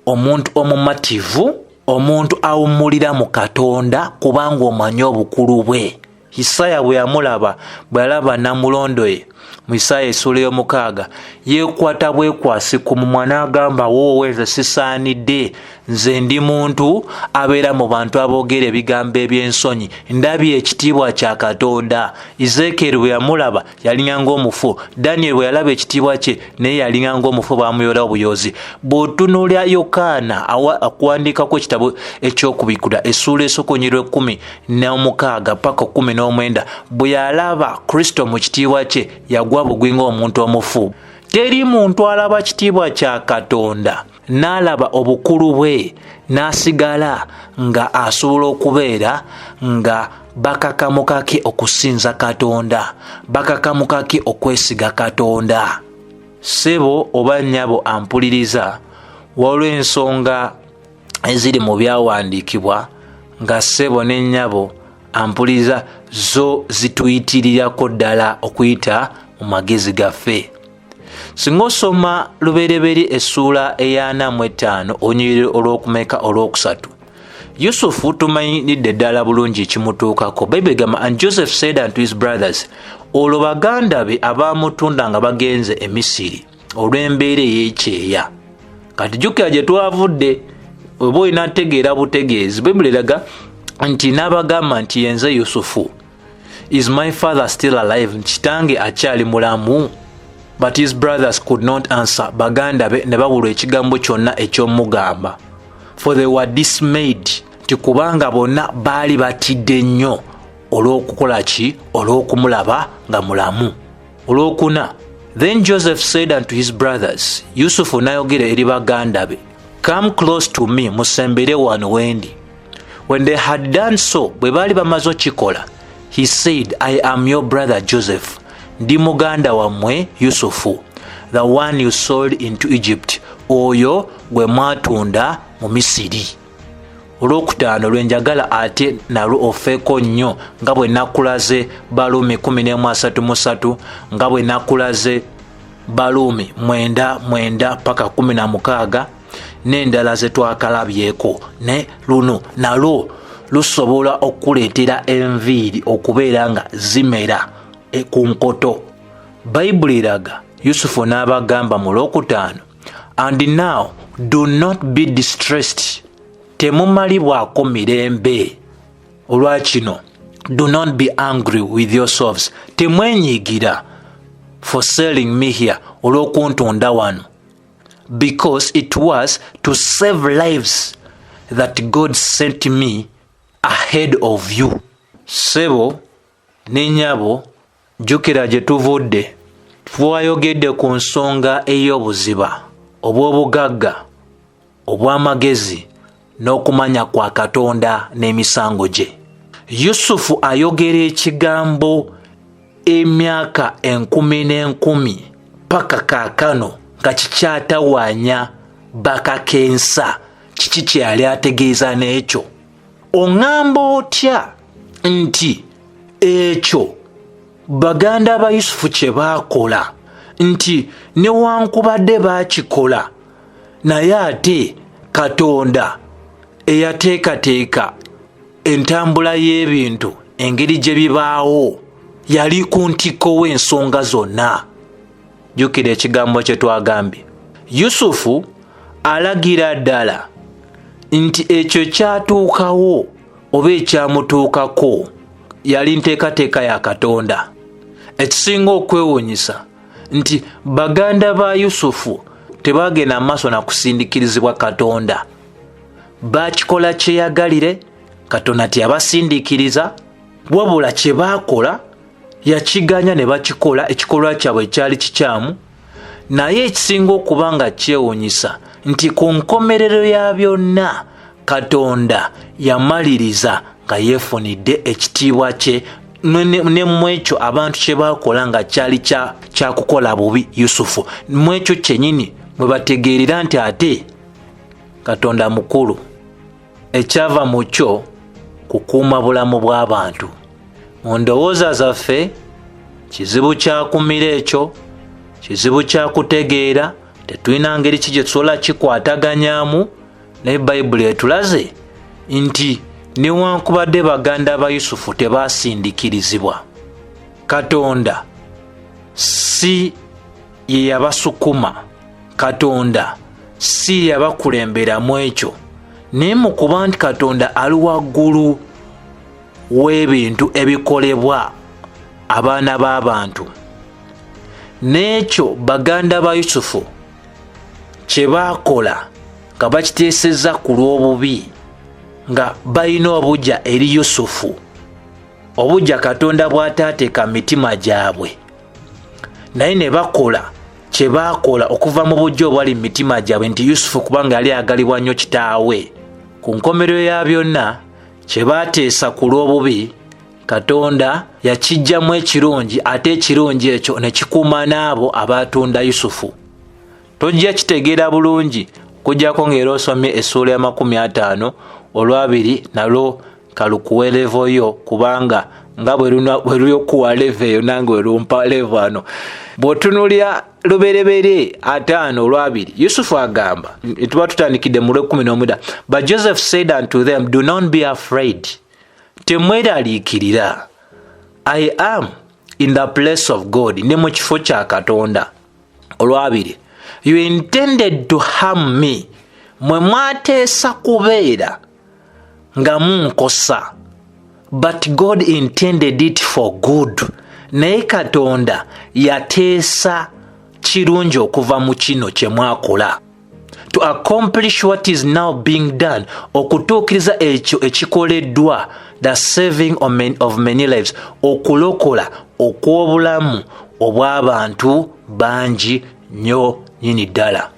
omuntu omumativu, omuntu awummulira mu Katonda, kubanga omanyi obukulu bwe. Isaaya bwe yamulaba, bwe yalaba namulondo ye mu Isaaya essuula ey'omukaaga, yeekwata bwekwasi ku mumwa n'agamba, woowe nze sisaanidde, nze ndi muntu abeera mu bantu aboogera ebigambo eby'ensonyi, ndabye ekitiibwa kya Katonda. Ezeekyeri bwe yamulaba yalinga ng'omufu, Daniel bwe yalaba ekitiibwa kye naye yalinga ng'omufu, bamuyoola obuyozi. Bw'otunuulira Yokaana akuwandiikako ekitabo eky'Okubikkulwa essuula esooka olunyiriri lw'ekkumi n'omukaaga paka 19, bwe yalaba Kristo mu kitiibwa kye yagwa bugwi ng'omuntu omufu. Teri muntu alaba kitiibwa kya Katonda n'alaba obukulu bwe n'asigala nga asobola okubeera nga bakakamukake okusinza Katonda, bakakamukake okwesiga Katonda. Ssebo oba nnyabo ampuliriza, waliwo ensonga eziri mu byawandiikibwa nga ssebo ne nnyabo ampuliriza zo zituyitirirako ddala okuyita mu magezi gaffe. Singa osoma Lubereberye essuula ey'ana mu ttaano, olunyiriri olw'okumeka, olwokusatu, Yusufu tumanyiridde ddala bulungi ekimutuukako. Bayibuli egamba, "And Joseph said unto his brothers," olwo baganda be abaamutunda nga bagenze e Misiri olw'embeera ey'ekyeya. Kati jjukira gye twavudde, oba olina tegeera butegeezi. Bayibuli eraga nti n'abagamba nti, "Yenze Yusufu. Is my father still alive? Kitange akyali mulamu?" But his brothers could not answer, baganda be ne babulwa ekigambo kyonna eky'omugamba, for they were dismayed, nti kubanga bonna baali batidde nnyo olw'okukola ki? Olw'okumulaba nga mulamu. Olwokuna, "Then Joseph said unto his brothers," Yusufu n'ayogera eri baganda be, "Come close to me," musembere wano wendi. When they had done so, bwe baali bamaze okikola, he said, "I am your brother Joseph," ndi muganda wammwe Yusufu, "the one you sold into Egypt," oyo gwe mwatunda mu Misiri. Olwokutaano lwenjagala ate nalwo ofeeko nnyo, nga bwe nakulaze Baluumi 1133, nga bwe nakulaze Baluumi 99 paka 16 n'endala zetwakalabyeko, ne luno nalwo lusobola okuleetera enviiri okubeera nga zimera ku nkoto. Bayibuli eraga Yusufu n'abagamba mu lwokutaano, "And now do not be distressed," temumalibwako mirembe olwakino, "do not be angry with yourselves," temwenyiigira, "for selling me here," olw'okuntunda wano, "because it was to save lives that God sent me ahead of you." Ssebo ne nnyabo, jjukira gye tuvudde. Twayogedde ku nsonga ey'obuziba obw'obugagga obw'amagezi n'okumanya kwa Katonda n'emisango gye. Yusufu ayogera ekigambo emyaka enkumi n'enkumi paka kaakano nga kikyatawaanya bakakensa. Kiki kye yali ategeeza n'ekyo? Oŋŋamba otya nti ekyo baganda ba Yusufu kye baakola, nti newankubadde baakikola, naye ate Katonda eyateekateeka entambula y'ebintu, engeri gye bibaawo, yali ku ntikko w'ensonga zonna? Jjukira ekigambo kye twagambye. Yusufu alagira ddala nti ekyo kyatuukawo oba ekyamutuukako yali nteekateeka ya Katonda. Ekisinga okwewuunyisa nti baganda ba Yusufu Tebagenda maaso nakusindikirizibwa Katonda, bakikola kyeyagalire. Katonda teyabasindikiriza, wabula kyebakola yakiganya ne bakikola. Ekikolwa kyabwe kyali kikyamu, naye ekisinga okuba nga kyewunyisa nti ku nkomerero ya byonna Katonda yamaliriza nga yeefunidde ekitiibwa kye ne mu ekyo abantu kye baakola nga kyali kyakukola bubi Yusufu. Mu ekyo kyenyini mwe bategeerera nti ate Katonda mukulu. Ekyava mu kyo kukuuma bulamu bw'abantu. Mu ndowooza zaffe kizibu kyakumira, ekyo kizibu kyakutegeera, tetulina ngeri ki gye tusobola kikwataganyamu, naye Bayibuli etulaze nti newankubadde baganda ba Yusufu tebasindikirizibwa, Katonda si ye yabasukuma, Katonda si ye yabakulemberamu ekyo, naye mu kuba nti Katonda ali waggulu w'ebintu ebikolebwa abaana b'abantu, n'ekyo baganda ba Yusufu kye baakola nga bakiteesezza ku lw'obubi, nga balina obujja eri Yusufu, obujja Katonda bw'ataateeka mu mitima gyabwe, naye ne bakola kye baakola okuva mu bujja obwali mu mitima gyabwe nti Yusufu kubanga yali agalibwa nnyo kitaawe. Ku nkomerero ya byonna, kye baateesa ku lw'obubi Katonda yakijjamu ekirungi, ate ekirungi ekyo ne kikuuma n'abo abaatunda Yusufu. Tojja kitegeera bulungi okuggyako ng'era osomye essuula ya 50 olwabiri, nalwo kalukuwe level yo, kubanga nga bwe luli okuwa level eyo, nange we lumpa level ano. Bw'otunulya Lubereberye 50 olwabiri, Yusufu agamba, tuba tutandikidde mu lwekumi n'omwenda, "But Joseph said unto them, Do not be afraid, temweraliikirira, I am in the place of God, ne mu kifo kya Katonda." Olwabiri, "You intended to harm me, mwe mwateesa kubeera nga munkosa, but God intended it for good, naye Katonda yateesa kirungi okuva mu kino kye mwakola, to accomplish what is now being done, okutuukiriza ekyo ekikoleddwa, the saving of many lives, okulokola okw'obulamu obw'abantu bangi nnyo nyini ddala.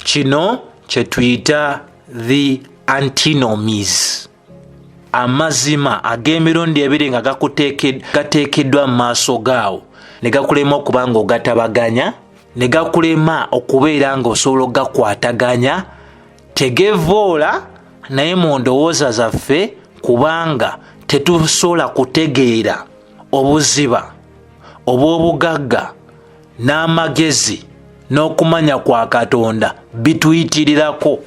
Kino kye tuyita the antinomies, amazima ag'emirundi ebiri nga gateekeddwa mu maaso gaawo ne gakulema okuba nga ogatabaganya, ne gakulema okubeera nga osobola okugakwataganya. Tegevoola, naye mu ndowooza zaffe, kubanga tetusobola kutegeera obuziba obw'obugagga n'amagezi n'okumanya kwa Katonda, bituyitirirako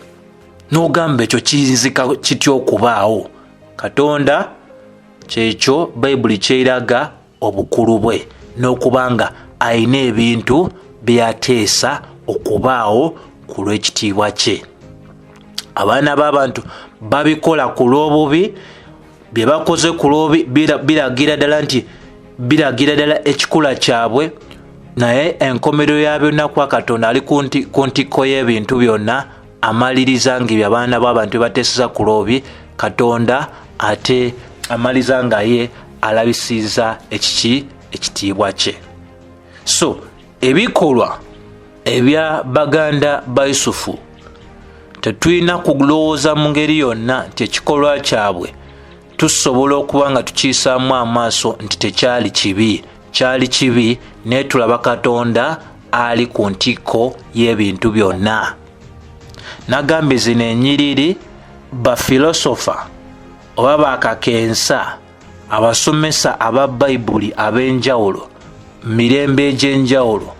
n'ogamba ekyo kiyinzika kitya okubaawo? Katonda kyekyo Bayibuli kyeraga obukulu bwe n'okuba nga ayina ebintu byeyateesa okubaawo ku lw'ekitiibwa kye. Abaana b'abantu babikola ku lw'obubi. Bye bakoze ku lw'obubi biragira ddala nti biragira ddala ekikula kyabwe, naye enkomerero ya byonna kwa Katonda ali ku ntikko y'ebintu byonna, amaliriza nga ebyo abaana b'abantu bye bateeseza ku lw'obubi, Katonda ate amaliriza nga ye alabisiza ekiki? Ekitiibwa kye. So ebikolwa ebya baganda ba Yusufu, tetulina kulowooza mu ngeri yonna nti ekikolwa kyabwe tusobola okuba nga tukiyisaamu amaaso nti tekyali kibi. Kyali kibi, naye tulaba Katonda ali ku ntikko y'ebintu byonna. Nagambye zino enyiriri bafilosofa oba bakakensa, abasomesa aba Bayibuli ab'enjawulo mirembe egy'enjawulo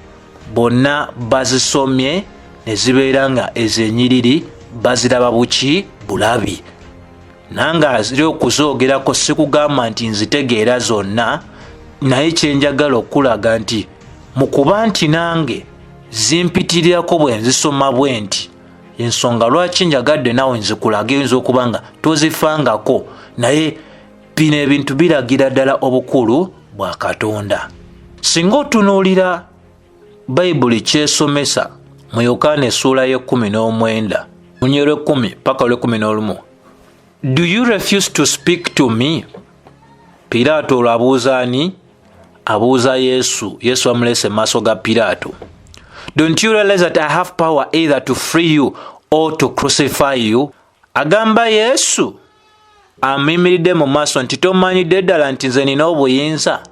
bonna bazisomye ne zibeera nga ezo enyiriri baziraba buki bulabi. Nange aziri okuzoogerako, sikugamba nti nzitegeera zonna, naye kyenjagala okulaga nti mu kuba nti nange zimpitirirako bwe nzisoma bwe nti, ensonga lwaki njagadde naawe nzikulage, oyinza okuba nga tozifangako, naye bino ebintu biragira ddala obukulu bwa Katonda. Singa otunuulira Bayibuli kyesomesa Mu Yokaana essuula y'e19, lunye lw'ekumi paka lw'e11, "Do you refuse to speak to me?" Piraato olwo abuuza ani? Abuuza Yesu. Yesu amuleese mu maaso ga Piraato. "Don't you realize that I have power either to free you or to crucify you?" Agamba Yesu amuyimiridde mu maaso nti, "Tomanyidde ddala nti nze nina obuyinza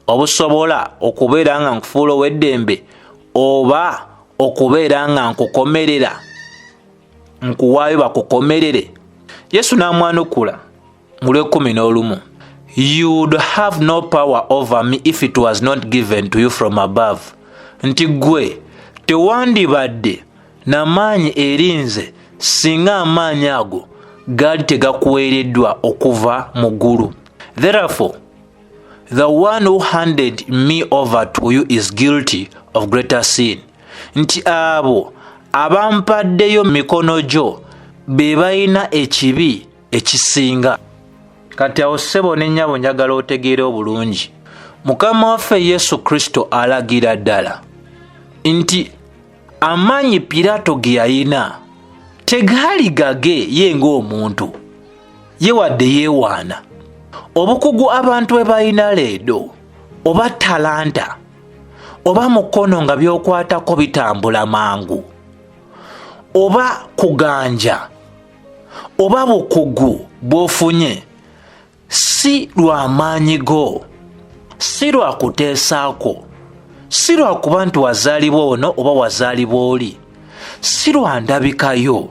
obusobola okubeera nga nkufuula ow'eddembe oba okubeera nga nkukomerera, nkuwaayo bakukomerere?" Yesu n'amwanukula mu lw'e11, "You would have no power over me if it was not given to you from above," nti gwe tewandibadde namaanyi eri nze singa amaanyi ago gaali tegakuweereddwa okuva mu ggulu. "Therefore the one who handed me over to you is guilty of greater sin," nti abo abampaddeyo mikono gyo be balina ekibi ekisinga. Kati awo, ssebo ne nnyabo, njagala otegeere obulungi, Mukama waffe Yesu Kristo alagira ddala nti amaanyi Piraato ge yalina tegaali gage ye ng'omuntu, ye wadde yeewaana. Obukugu abantu bwe balina leero, oba talanta, oba mukono nga by'okwatako bitambula mangu, oba kuganja, oba bukugu bw'ofunye, si lw'amaanyi go, si lwa kuteesaako, si lwa kuba nti wazaalibwa ono oba wazaalibwa oli, si lwa ndabikayo,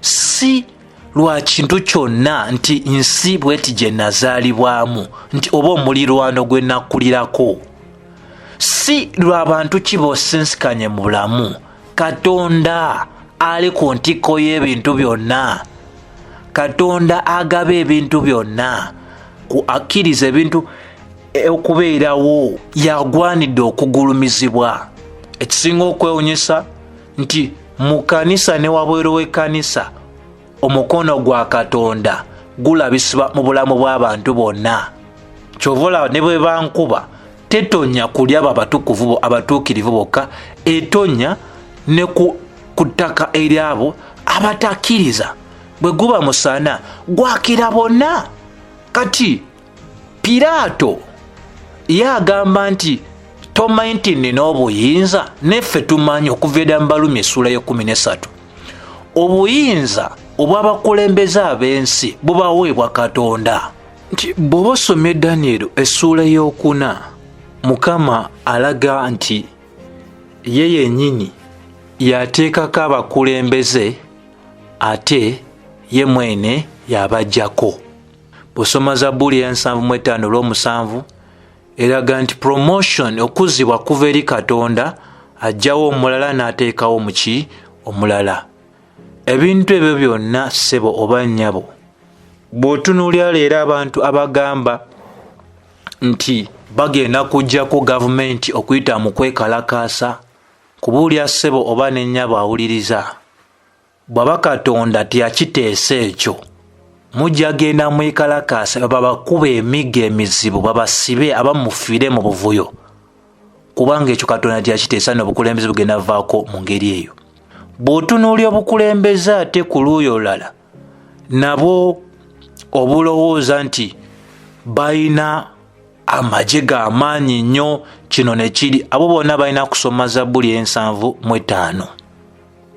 si lwa kintu kyonna nti nsi bweti gye nazaalibwamu, nti oba omulirwano gwe nakkulirako, si lwa bantu ki b'osinsikanye mu bulamu. Katonda ali ku ntikko y'ebintu byonna. Katonda agaba ebintu byonna, ku akkiriza ebintu okubeerawo, yagwanidde okugulumizibwa. Ekisinga okwewunyisa nti mu kanisa ne wabweru w'ekkanisa, omukono gwa Katonda gulabisibwa mu bulamu bw'abantu bonna. Kyova olaba ne bwe bankuba tetonya kuli abo abatukuvu, abatuukirivu bokka, etonya ne ku ttaka eri abo abatakkiriza. Bwe guba musana gwakira bonna. Kati Piraato ye agamba nti, "Tomanyi nti nina obuyinza?" Neffe tumanyi okuva edda mu Balumi essuula y'13, obuyinza obw'abakulembeze ab'ensi bubaweebwa Katonda. Nti bw'oba osomye Danyeri essuula ey'okuna, Mukama alaga nti ye yennyini yateekako abakulembeze, ate ye mwene yabajjako. Bw'osoma Zabbuli eya 75 olw'omusanvu, eraga nti promotion, okuzibwa, kuva eri Katonda. Ajjawo omulala n'ateekawo muki omulala. Ebintu ebyo byonna, ssebo oba nnyabo, bw'otunuulira leero abantu abagamba nti bagenda kuggyako gavumenti okuyita mu kwekalakaasa, kubuulya, ssebo oba nennyabo awuliriza, bw'aba Katonda teyakiteesa ekyo, mujja genda mwekalakaasa, babakuba emiggo emizibu, babasibe, abamufiire mu buvuyo, kubanga ekyo Katonda teyakiteesa n'obukulembeze bugenda vaako mu ngeri eyo. Bw'otunuulya obukulembeze ate ku luuyi olulala, nabwo obulowooza nti balina amagye g'amaanyi nnyo, kino ne kiri, abo bonna balina kusoma Zabbuli 75.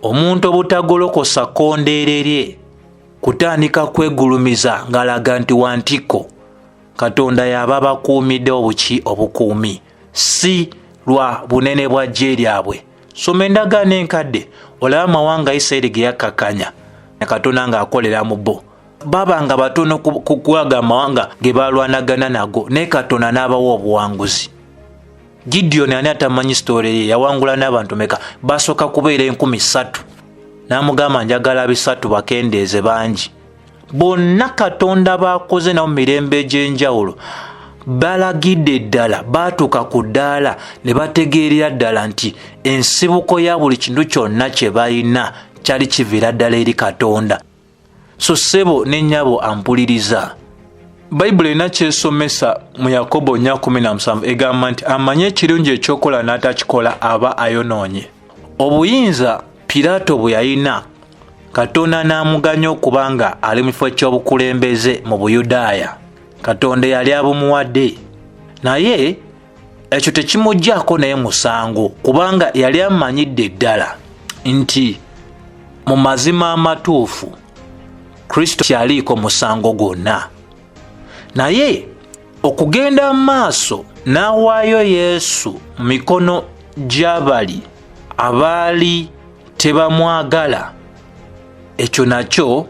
Omuntu obutagolokosa kkondeere lye kutandika kwegulumiza ng'alaga nti wantikko, Katonda yaba bakuumidde obuki obukuumi, si lwa bunene bwa ggye lyabwe. Soma Endagaano Enkadde olabe amawanga Isirayiri ge yakkakanya, Katonda ng'akolera mu bo. Baba nga batono ku kwaga amawanga ge balwanagana nago, naye Katonda n'abawa obuwanguzi. Gidiyoni, ani atamanyi story ye? Yawangula n'abantu meka? Basooka kubeera 3000, n'amugamba, "Njagala 300, bakendeeze bangi." Bonna Katonda bakoze nabo mu mirembe egy'enjawulo balagidde ddala baatuuka ku ddaala ne bategeerera ddala nti ensibuko ya buli kintu kyonna kye balina kyali kiviira ddala eri Katonda. So ssebo ne nnyabo ampuliriza, Bayibuli erina kyesomesa mu Yakobo 4:17, egamba nti amanye ekirungi ekyokola n'atakikola aba ayonoonye. Obuyinza Piraato bwe yalina, Katonda n'amuganya okuba nga ali mu kifo ky'obukulembeze mu Buyudaaya, Katonda yali abumuwadde. Naye ekyo tekimuggyako naye musango, kubanga yali amanyidde ddala nti mu mazima amatuufu Kristo kyaliiko musango gwonna. Naye okugenda mu maaso n'awaayo Yesu mu mikono gy'abali abaali tebamwagala, ekyo nakyo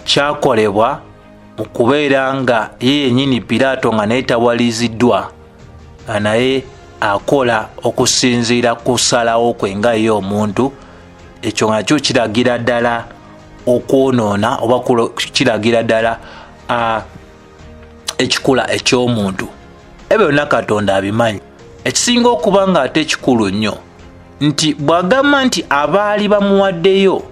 kyakolebwa mu kubeera nga ye yennyini Piraato nga naye tawaliziddwa, nga naye akola okusinziira ku kusalawo kwe nga ye omuntu. Ekyo nga nakyo kiragira ddala okwonoona oba kiragira ddala ekikula eky'omuntu. Ebyo byonna Katonda abimanyi. Ekisinga okuba nga ate ekikulu nnyo nti bw'agamba nti abaali bamuwaddeyo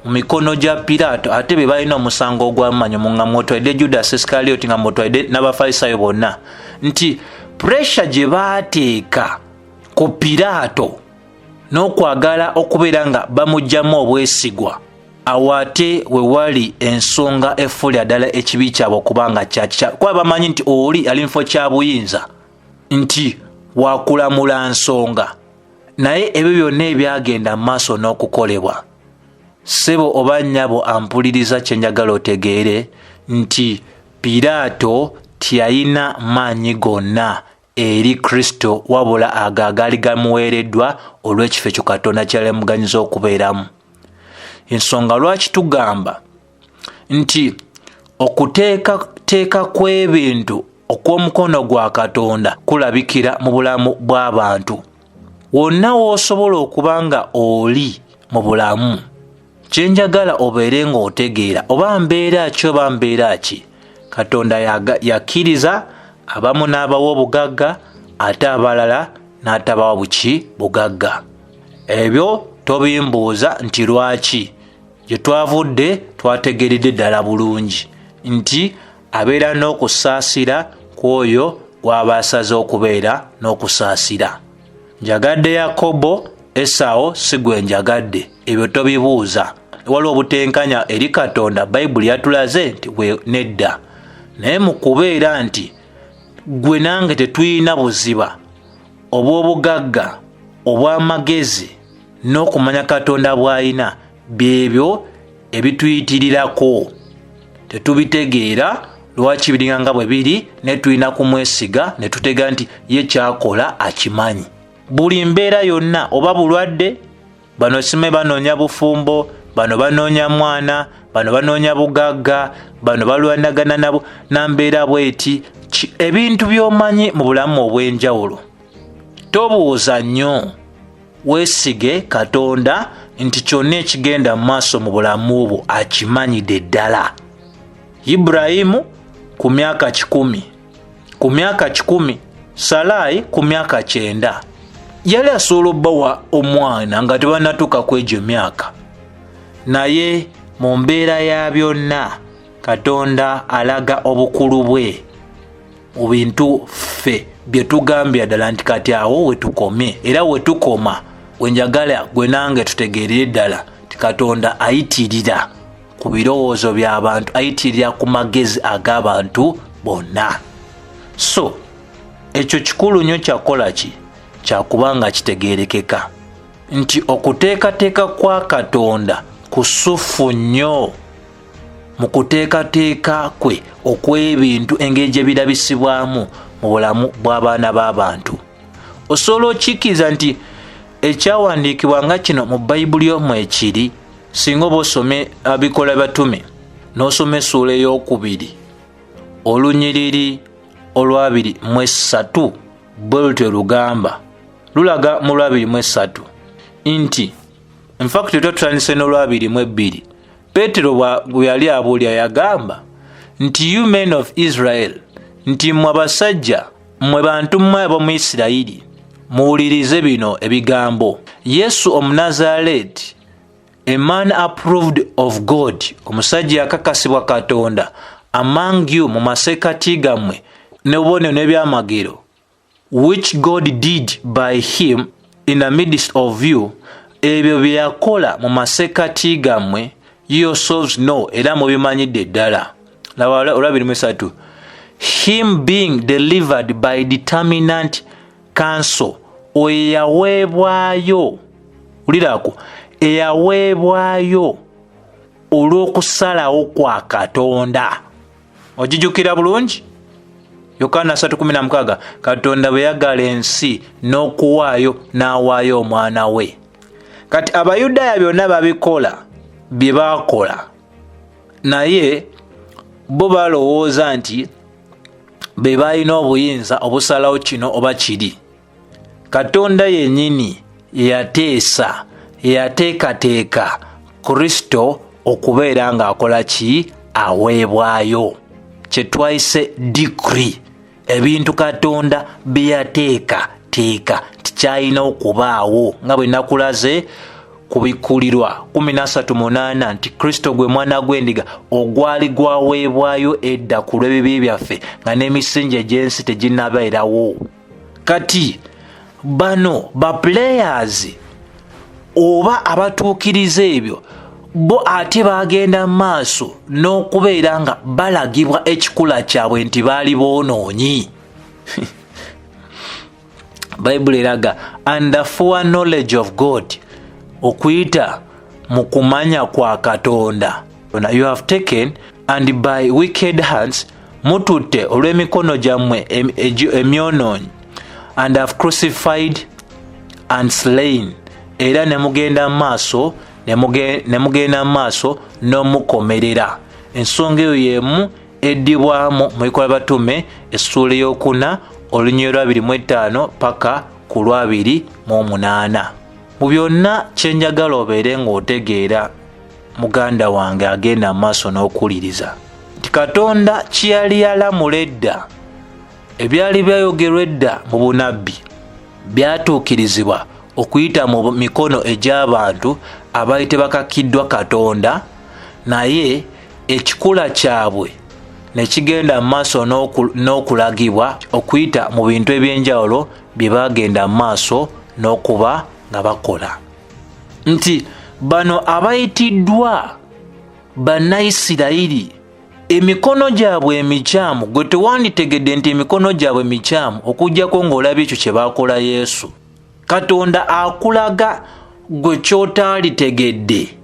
mu mikono gya Piraato ate be balina omusango ogw'amaanyi, nga mwotwalidde Judas Iscariot, nga mwotwalidde n'Abafalisaayo bonna, nti puresha gye baateeka ku Piraato n'okwagala okubeera nga bamuggyamu obwesigwa, awo ate we wali ensonga efuulira ddala ekibi kyabwe okuba nga kyakikya, kuba bamanyi nti oli ali mu kifo kya buyinza, nti wakulamula nsonga. Naye ebyo byonna ebyagenda mu maaso n'okukolebwa, ssebo oba nnyabo ampuliriza, kye njagala otegeere nti Piraato teyalina maanyi gonna eri Kristo wabula ago agaali gamuweereddwa olw'ekifo ekyo Katonda kyeyali amuganyiza okubeeramu. Ensonga lwaki tugamba nti okuteekateeka kw'ebintu okw'omukono gwa Katonda kulabikira mu bulamu bw'abantu. Wonna w'osobola okuba nga oli mu bulamu, kye njagala obeere ng'otegeera oba mbeera ki oba mbeera ki, Katonda yakkiriza abamu n'abawa obugagga ate abalala n'atabawa buki bugagga. Ebyo tobimbuuza nti lwaki. Gye twavudde twategeeredde ddala bulungi nti abeera n'okusaasira kw'oyo gw'aba asaze okubeera n'okusaasira. Njagadde Yakobo, Esawo si gwe njagadde. Ebyo tobibuuza. Waliwo obutenkanya eri Katonda, Bayibuli yatulaze nti nedda. Naye mu kubeera nti gwe nange tetulina buziba obw'obugagga, obw'amagezi n'okumanya Katonda bw'alina, byebyo ebituyitirirako. Tetubitegeera lwaki biringa nga bwe biri, naye tulina kumwesiga ne tutegeera nti ye kyakola akimanyi. Buli mbeera yonna, oba bulwadde, bano sime banoonya bufumbo, bano banoonya mwana, bano banoonya bugagga, bano balwanagana nabo na mbeera bweti, ebintu by'omanyi mu bulamu obw'enjawulo. Tobuuza nnyo, weesige Katonda nti kyonna ekigenda mu maaso mu bulamu bwo akimanyidde ddala. Ibulayimu ku myaka 100, ku myaka 100, Salaayi ku myaka 90, yali asobola obbawa omwana nga tebannatuuka ku egyo myaka. Naye mu mbeera ya byonna, Katonda alaga obukulu bwe mu bintu ffe bye tugambira ddala nti kati awo we tukomye, era we tukoma we njagala gwe nange tutegeerere ddala nti Katonda ayitirira ku birowoozo by'abantu, ayitirira ku magezi ag'abantu bonna. So ekyo kikulu nnyo kyakukola ki? Kyakuba nga kitegeerekeka nti okuteekateeka kwa Katonda kusufu nnyo mu kuteekateeka kwe okw'ebintu engeri gye birabisibwamu mu bulamu bw'abaana b'abantu. Osobola okikkiriza nti ekyawandiikibwa nga kino mu Bayibuli yo mwekiri? Singa oba osome Ebikola Batume n'osoma essuula ey'okubiri olunyiriri olwabiri mu esatu, bwe lutyo lugamba, lulaga mu lwabiri mu esatu nti, in fact tutandise n'olwabiri mu ebbiri, Peetero bwe yali abuulira yagamba nti, you men of Israel, nti mmwe abasajja, mmwe bantu mmwe ab'omu Isirayiri, muwulirize bino ebigambo. Yesu Omunazaaleti, a man approved of God, omusajja yakakasibwa Katonda, among you, mu masekkati gammwe, n'obubonero n'ebyamagero, which God did by him in the midst of you, Ebyo bye yakola mu masekkati gammwe, you yourselves know, era mubimanyidde ddala. Laba olwabiri mu esatu: him being delivered by determinate counsel, oyo yaweebwayo, wulirako, eyaweebwayo olw'okusalawo kwa Katonda. Ogijjukira bulungi Yokaana 3:16, Katonda bwe yagala ensi n'okuwaayo, n'awaayo omwana we. Kati Abayudaaya byonna babikola bye baakola, naye bo balowooza nti be balina obuyinza obusalawo kino oba kiri. Katonda yennyini yeyateesa, yeyateekateeka Kristo okubeera ng'akola ki? Aweebwayo, kye twayise decree, ebintu Katonda bye yateeka teeka nti kyalina okubaawo, nga bwe nakulaze Kubikulirwa 138 nti Kristo gwe mwana gw'endiga ogwali gwaweebwayo edda ku lw'ebibi byaffe nga n'emisingi egy'ensi teginnabeerawo. Kati bano ba players oba abatuukiriza ebyo, bo ate bagenda maaso n'okubeera nga balagibwa ekikula kyabwe nti baali boonoonyi. Bayibuli eraga, and the foreknowledge of God, okuyita mu kumanya kwa Katonda, you have taken, and by wicked hands, mututte olw'emikono gyammwe emyonoonyi, and have crucified and slain, era ne mugenda maaso ne mugenda maaso n'omukomerera. Ensonga eyo yemu eddibwamu mu Bikola Batume essuula eyokuna, olunyiriri lwa 25 paka ku lwabiri mu omunaana. Mu byonna kyenjagala obeere ng'otegeera, muganda wange agenda maaso n'okuwuliriza, nti Katonda kyeyali yalamula edda, ebyali byayogerwa edda mu bunabbi, byatuukirizibwa okuyita mu mikono egy'abantu abaali tebakakiddwa Katonda, naye ekikula kyabwe ne kigenda mu maaso n'okulagibwa okuyita mu bintu ebyenjawulo bye bagenda mu maaso n'okuba nga bakola, nti bano abayitiddwa Bannayisirayiri, emikono gyabwe emikyamu, gwe tewanditegedde nti emikono gyabwe mikyamu okugjako ng'olabye ekyo kye baakola Yesu. Katonda akulaga gwe kyotaalitegedde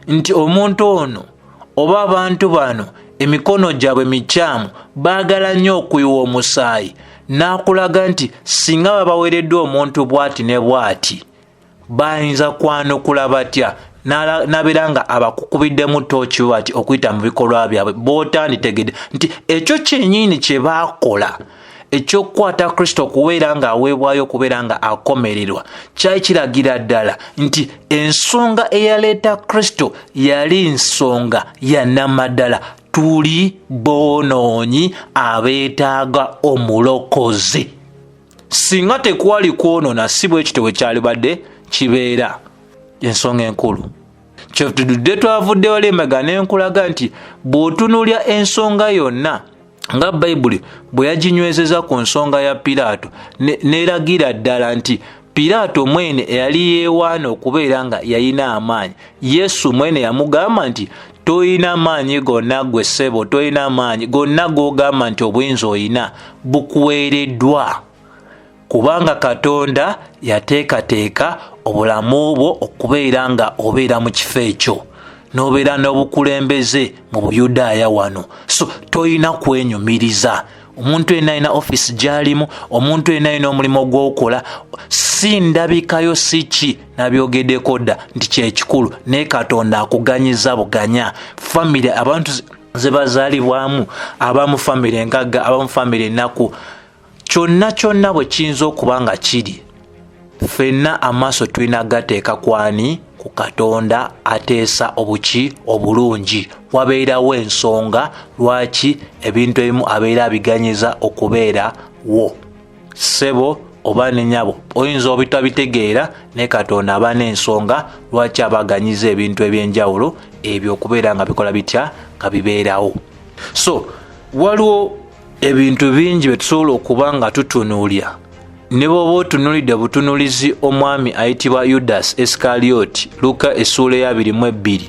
nti omuntu ono oba abantu bano emikono gyabwe mikyamu, baagala nnyo okuyiwa omusaayi, n'akulaga nti singa babaweereddwa omuntu bw'ati ne bw'ati, bayinza kwanukula batya, nabeera nga abakukubiddemu tooki bati okuyita mu bikolwa byabwe b'otanditegedde nti ekyo kyennyini kye baakola ekyokukwata Kristo okubeera ng'aweebwayo, okubeera nga akomererwa, kyali kiragira ddala nti ensonga eyaleeta Kristo yali nsonga ya namaddala: tuli boonoonyi abeetaaga omulokozi. Singa tekwali kwonoona, si bwe kityo bwe kyalibadde kibeera. Ensonga enkulu kyetudde twavudde wali emabega nenkulaga nti bw'otunuulya ensonga yonna nga Bayibuli bwe yaginywezeza ku nsonga ya Piraato, neeragira ddala nti Piraato mwene eyali yeewaana okubeera nga yalina amaanyi, Yesu mwene yamugamba nti toyina maanyi gonna, gwe ssebo toyina maanyi gonna g'ogamba nti obuyinza oyina, bukuweereddwa kubanga Katonda yateekateeka obulamu bwo okubeera nga obeera mu kifo ekyo n'obeera n'obukulembeze mu Buyudaaya wano. So toyina kwenyumiriza. Omuntu yenna alina offisi gy'alimu, omuntu yenna alina omulimu gw'okola, si ndabikayo, si ki, nabyogeddeko dda nti kyekikulu, naye Katonda akuganyiza buganya. Famire abantu ze bazaalibwamu, abamu famire engagga, abamu famire ennaku, kyonna kyonna bwe kiyinza okuba nga kiri, ffenna amaaso tulina gateeka kwani? Ku Katonda ateesa obuki obulungi. Wabeerawo ensonga lwaki ebintu ebimu abeera abiganyiza okubeerawo. Ssebo oba nenyabo, oyinza obitabitegeera, naye Katonda aba n'ensonga lwaki aba aganyiza ebintu ebyenjawulo ebyo okubeera nga bikola bitya, nga bibeerawo. So waliwo ebintu bingi byetusobola okuba nga tutunuulya. Ne bw'oba otunuulidde butunuulizi omwami ayitibwa Yudasi Isikalioti, Luka essuula eya 22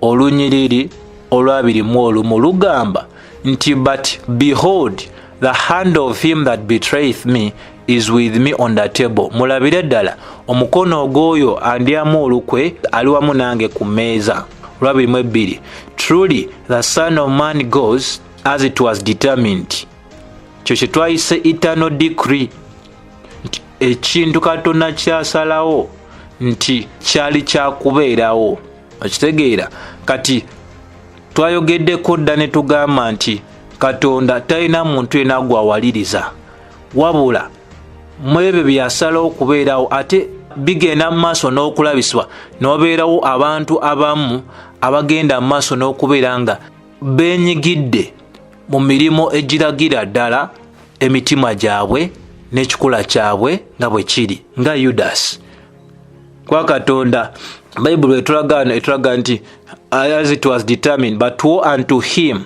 olunyiriri olwa 21 lugamba nti, "But behold, the hand of him that betrayeth me is with me on the table." Mulabire ddala, omukono ogw'oyo andyamu olukwe ali wamu nange ku mmeeza. Olwa 22, "Truly the Son of Man goes as it was determined." Kyo kye twayise eternal decree, nti ekintu Katonda kyasalawo nti kyali kyakubeerawo. Okitegeera? Kati twayogeddeko dda ne tugamba nti Katonda talina muntu yena gwawaliriza, wabula mu ebyo byasalawo okubeerawo ate bigenda mu maaso n'okulabisibwa, n'obeerawo abantu abamu abagenda mu maaso n'okubeera nga beenyigidde mu mirimu egiragira ddala emitima gyabwe n'ekikula kyabwe nga bwe kiri, nga Yudasi. Kwa Katonda, Bayibuli etulaga etulaga nti, "As it was determined, but woe unto him,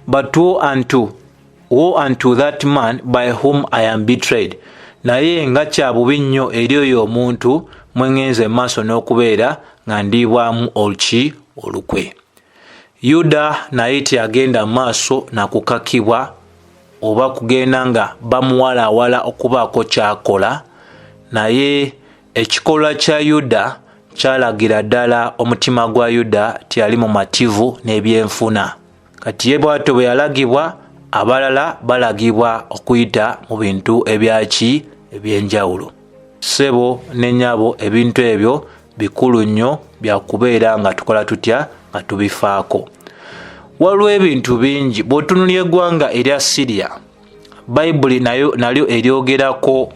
but woe unto that man by whom I am betrayed." Naye nga kya bubi nnyo eri oyo omuntu mweŋŋenze maaso n'okubeera nga ndiibwamu oluki olukwe. Yuda naye teyagenda maaso nakukakibwa oba kugenda nga bamuwalawala okubaako kyakola, naye ekikolwa kya Yuda kyalagira ddala omutima gwa Yuda teyali mumativu n'ebyenfuna. Kati ye bwatyo bwe yalagibwa, abalala balagibwa okuyita mu bintu ebyaki ebyenjawulo. Ssebo ne nnyabo, ebintu ebyo bikulu nnyo byakubeera nga tukola tutya nga tubifaako. Waliwo ebintu bingi bw'otunulya eggwanga erya Siriya, Bayibuli nayo nalyo eryogerako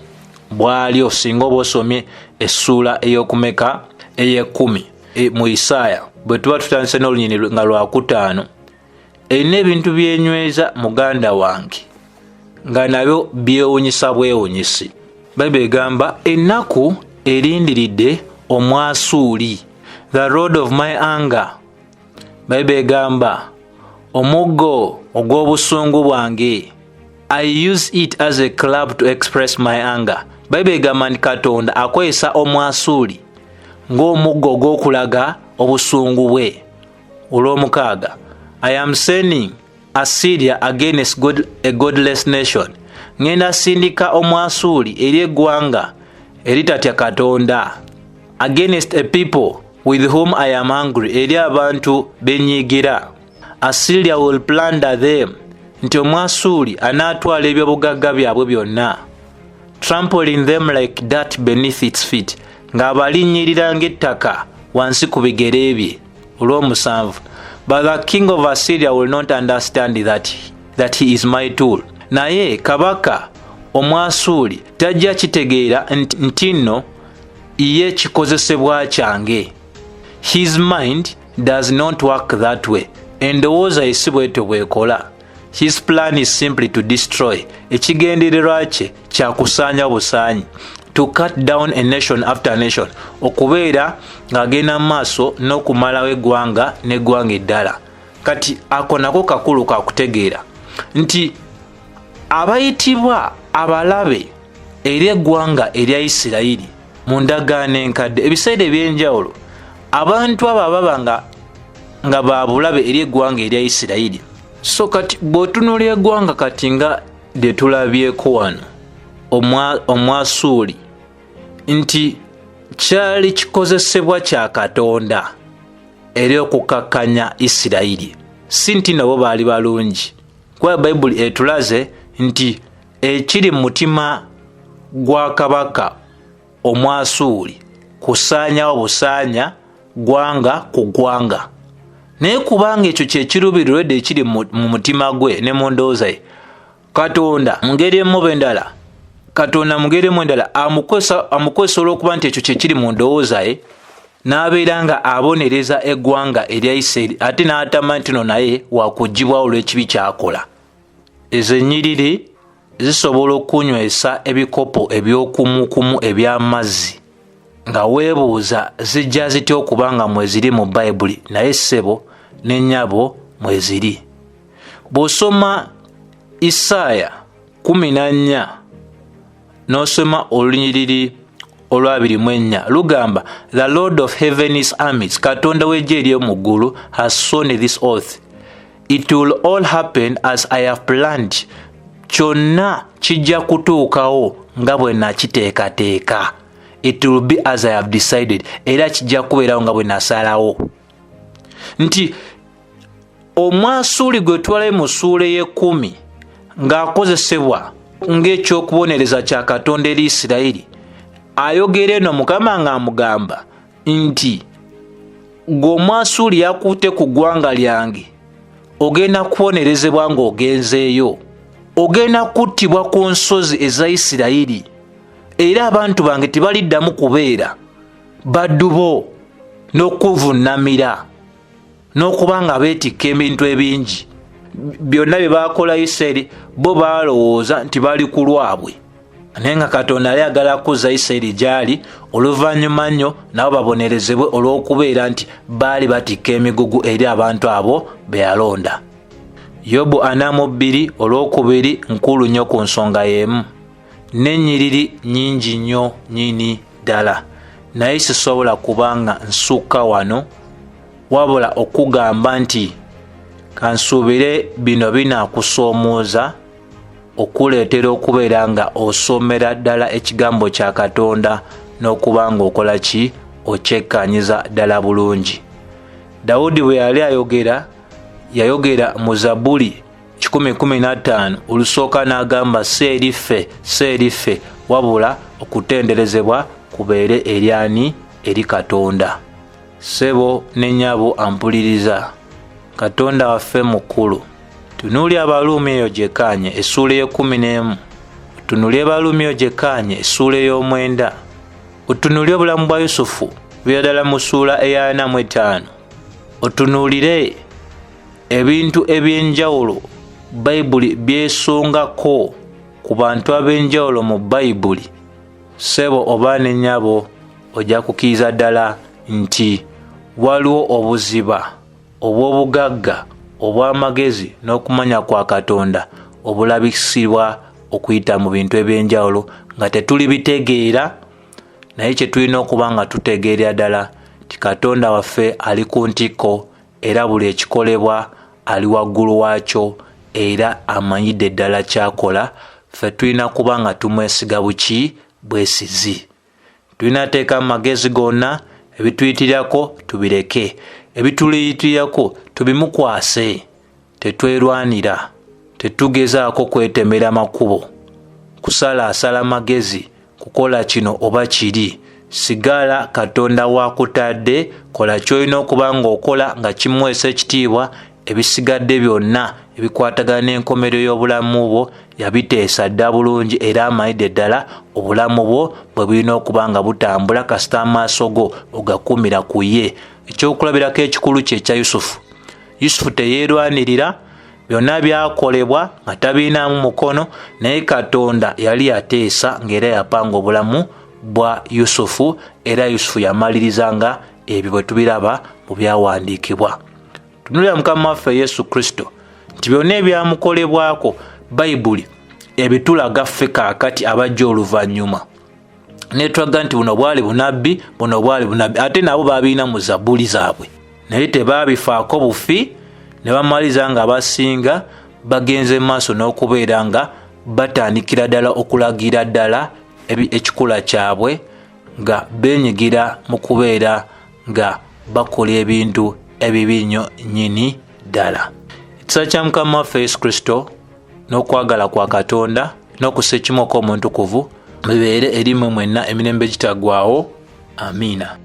bwalyo. Singa oba osomye essuula ey'okumeka, ey'10 mu Isaaya, bwe tuba tutandise n'olunyiriri nga lwakutaano, erina ebintu byenyweza, muganda wange, nga nabyo byewunyisa bwewunyisi. Bayibuli egamba, "Ennaku erindiridde Omwasuuli, the rod of my anger." Bayibuli egamba, "Omuggo ogw'obusungu bwange, I use it as a club to express my anger." Bayibuli egamba nti Katonda akozesa Omwasuuli ng'omuggo ogw'okulaga obusungu bwe. Olw'omukaaga, "I am sending Assyria against a godless nation." Ŋŋenda sindika Omwasuuli eri eggwanga eritatya Katonda. "Against a people with whom I am angry," eri abantu benyiigira. "Assyria will plunder them," nti Omwasuuli anaatwala ebyobugagga byabwe byonna. "Trampling them like dirt beneath its feet," ng'abalinnyirira ng'ettaka wansi ku bigere bye. Olw'omusanvu, "But the king of Assyria will not understand that he is my tool." Naye kabaka Omwasuuli tajja kitegeera nti nno ye kikozesebwa kyange. "His mind does not work that way." Endowooza ye si bwetyo bwekola. "His plan is simply to destroy." Ekigendererwa kye kyakusaanya busaanyi. "To cut down a nation after nation," okubeera ng'agenda mu maaso n'okumalawo eggwanga n'eggwanga eddala. Kati ako nako kakulu kakutegeera nti abayitibwa abalabe eri eggwanga erya Isirayiri mu ndagaano enkadde, ebiseera ebyenjawulo, abantu abo ababa nga babulabe eri eggwanga erya Isirayiri. So kati bw'otunuulira eggwanga kati nga lye tulabyeko wano, Omwasuuli, nti kyali kikozesebwa kya Katonda eri okukakkanya Isirayiri. Si nti nabo baali balungi, kuba Bayibuli etulaze nti ekiri mu mutima gwa kabaka Omwasuuli kusaanyawo busaanya gwanga ku ggwanga. Naye kubanga ekyo kyekiruubirirwa edda ekiri mu mutima gwe ne mu ndowooza ye, Katonda mu ngeri emu oba endala, Katonda mu ngeri emu endala amukozesa olw'okuba nti ekyo kyekiri mu ndowooza ye, n'abeera nga abonereza eggwanga erya Isiraeri, ate n'atama nti no naye wakugibwawo olw'ekibi kyakola. Ezo ennyiriri zisobola okunywesa ebikopo ebyokumukumu eby'amazzi nga weebuuza zijja zitya okuba nga mweziri mu Bayibuli. Naye ssebo ne nnyabo, mweziri. Bw'osoma Isaaya 14 n'osoma olunyiriri olwabiri mu ennya lugamba, "The Lord of heaven's armies," Katonda w'eggye ery'omu ggulu, "has sworn this oath: it will all happen as I have planned." Kyonna kijja kutuukawo nga bwe nakiteekateeka. It will be as I have decided. Era kijja kubeerawo nga bwe nasalawo. Nti Omwasuuli gwe twalayo mu ssuula ey'ekkumi ng'akozesebwa ng'ekyokubonereza kya Katonda eri Isirayiri, ayogera eno Mukama ng'amugamba nti, "Gwe Omwasuuli yakutte ku ggwanga lyange, ogenda kubonerezebwa ng'ogenzeeyo, ogenda kuttibwa ku nsozi eza Isirayiri, era abantu bange tebaliddamu kubeera baddu bo n'okuvunnamira n'okuba nga beetikka ebintu ebingi." Byonna bye baakola Isirayiri, bo baalowooza nti bali ku lwabwe, naye nga Katonda yali ayagala kuzza Isirayiri gy'ali oluvannyuma nnyo, nabo babonerezebwe olw'okubeera nti baali batikka emigugu eri abantu abo be yalonda. Yobu 42 olwokubiri nkulu nnyo ku nsonga y'emu, n'ennyiriri nnyingi nnyo nnyini ddala, naye sisobola kubanga nsukka wano, wabula okugamba nti kansuubire bino binaakusoomooza okuleetera okubeera nga osomera ddala ekigambo kya Katonda n'okuba nga okola ki, okyekkaanyiza ddala bulungi. Dawudi bwe yali ayogera, yayogera mu Zabuli 115 olusooka n'agamba, "Si eri ffe, si eri ffe, wabula okutenderezebwa kubeere eri ani? Eri Katonda." Ssebo ne nnyabo ampuliriza, Katonda waffe mukulu. Tunuuli Abaluumi eyo gyekkaanye essuula ey'e11, otunuulye Abaluumi eyo gyekkaanye essuula ey'omwenda, otunuulye obulamu bwa Yusufu bira ddala mu ssuula eya 45, otunuulire ebintu ebyenjawulo Bayibuli byesongako ku bantu ab'enjawulo mu Bayibuli. Ssebo oba ne nnyabo, ojja kukkiriza ddala nti waliwo obuziba obw'obugagga obw'amagezi n'okumanya kwa Katonda obulabisibwa okuyita mu bintu ebyenjawulo nga tetuli bitegeera, naye kye tulina okuba nga tutegeerera ddala nti Katonda waffe ali ku ntikko, era buli ekikolebwa ali waggulu waakyo, era amanyidde ddala kyakola. Ffe tulina kuba nga tumwesiga buki bwesizi. Tulina teeka amagezi gonna, ebituyitirako tubireke, ebituliyitirako tubimukwase. Tetwerwanira, tetugezaako kwetemera makubo, kusalaasala magezi, kukola kino oba kiri. Sigala Katonda wakutadde, kola kyolina okuba ng'okola nga kimuweesa ekitiibwa. Ebisigadde byonna ebikwatagana n'enkomerero y'obulamu bwo yabiteesa dda bulungi, era amanyidde ddala obulamu bwo bwe bulina okuba nga butambula, kasita amaaso go ogakuumira ku ye. Ekyokulabirako ekikulu kye kya Yusufu. Yusufu teyeerwanirira, byonna byakolebwa nga tabiinaamu mukono, naye Katonda yali yateesa ng'era yapanga obulamu bwa Yusufu, era Yusufu yamaliriza nga ebyo bwe tubiraba mu byawandiikibwa. Tunulira Mukama waffe Yesu Kristo, nti byonna ebyamukolebwako Bayibuli ebitulaga ffe kaakati abajja oluvannyuma, netulaga nti buno bwali bunabbi, buno bwali bunabbi, ate nabo babirina mu Zabuli zaabwe, naye tebaabifaako bufi, ne bamaliriza nga abasinga bagenze maaso n'okubeera nga batandikira ddala okulagira ddala ekikula kyabwe, nga benyigira mu kubeera nga bakola ebintu ebibi nnyo nnyini ddala. Ekisa kya Mukama waffe Yesu Kristo n'okwagala kwa Katonda n'okussa ekimu okw'Omutukuvu bibeere eri mmwe mwenna emirembe gitaggwaawo. Amiina.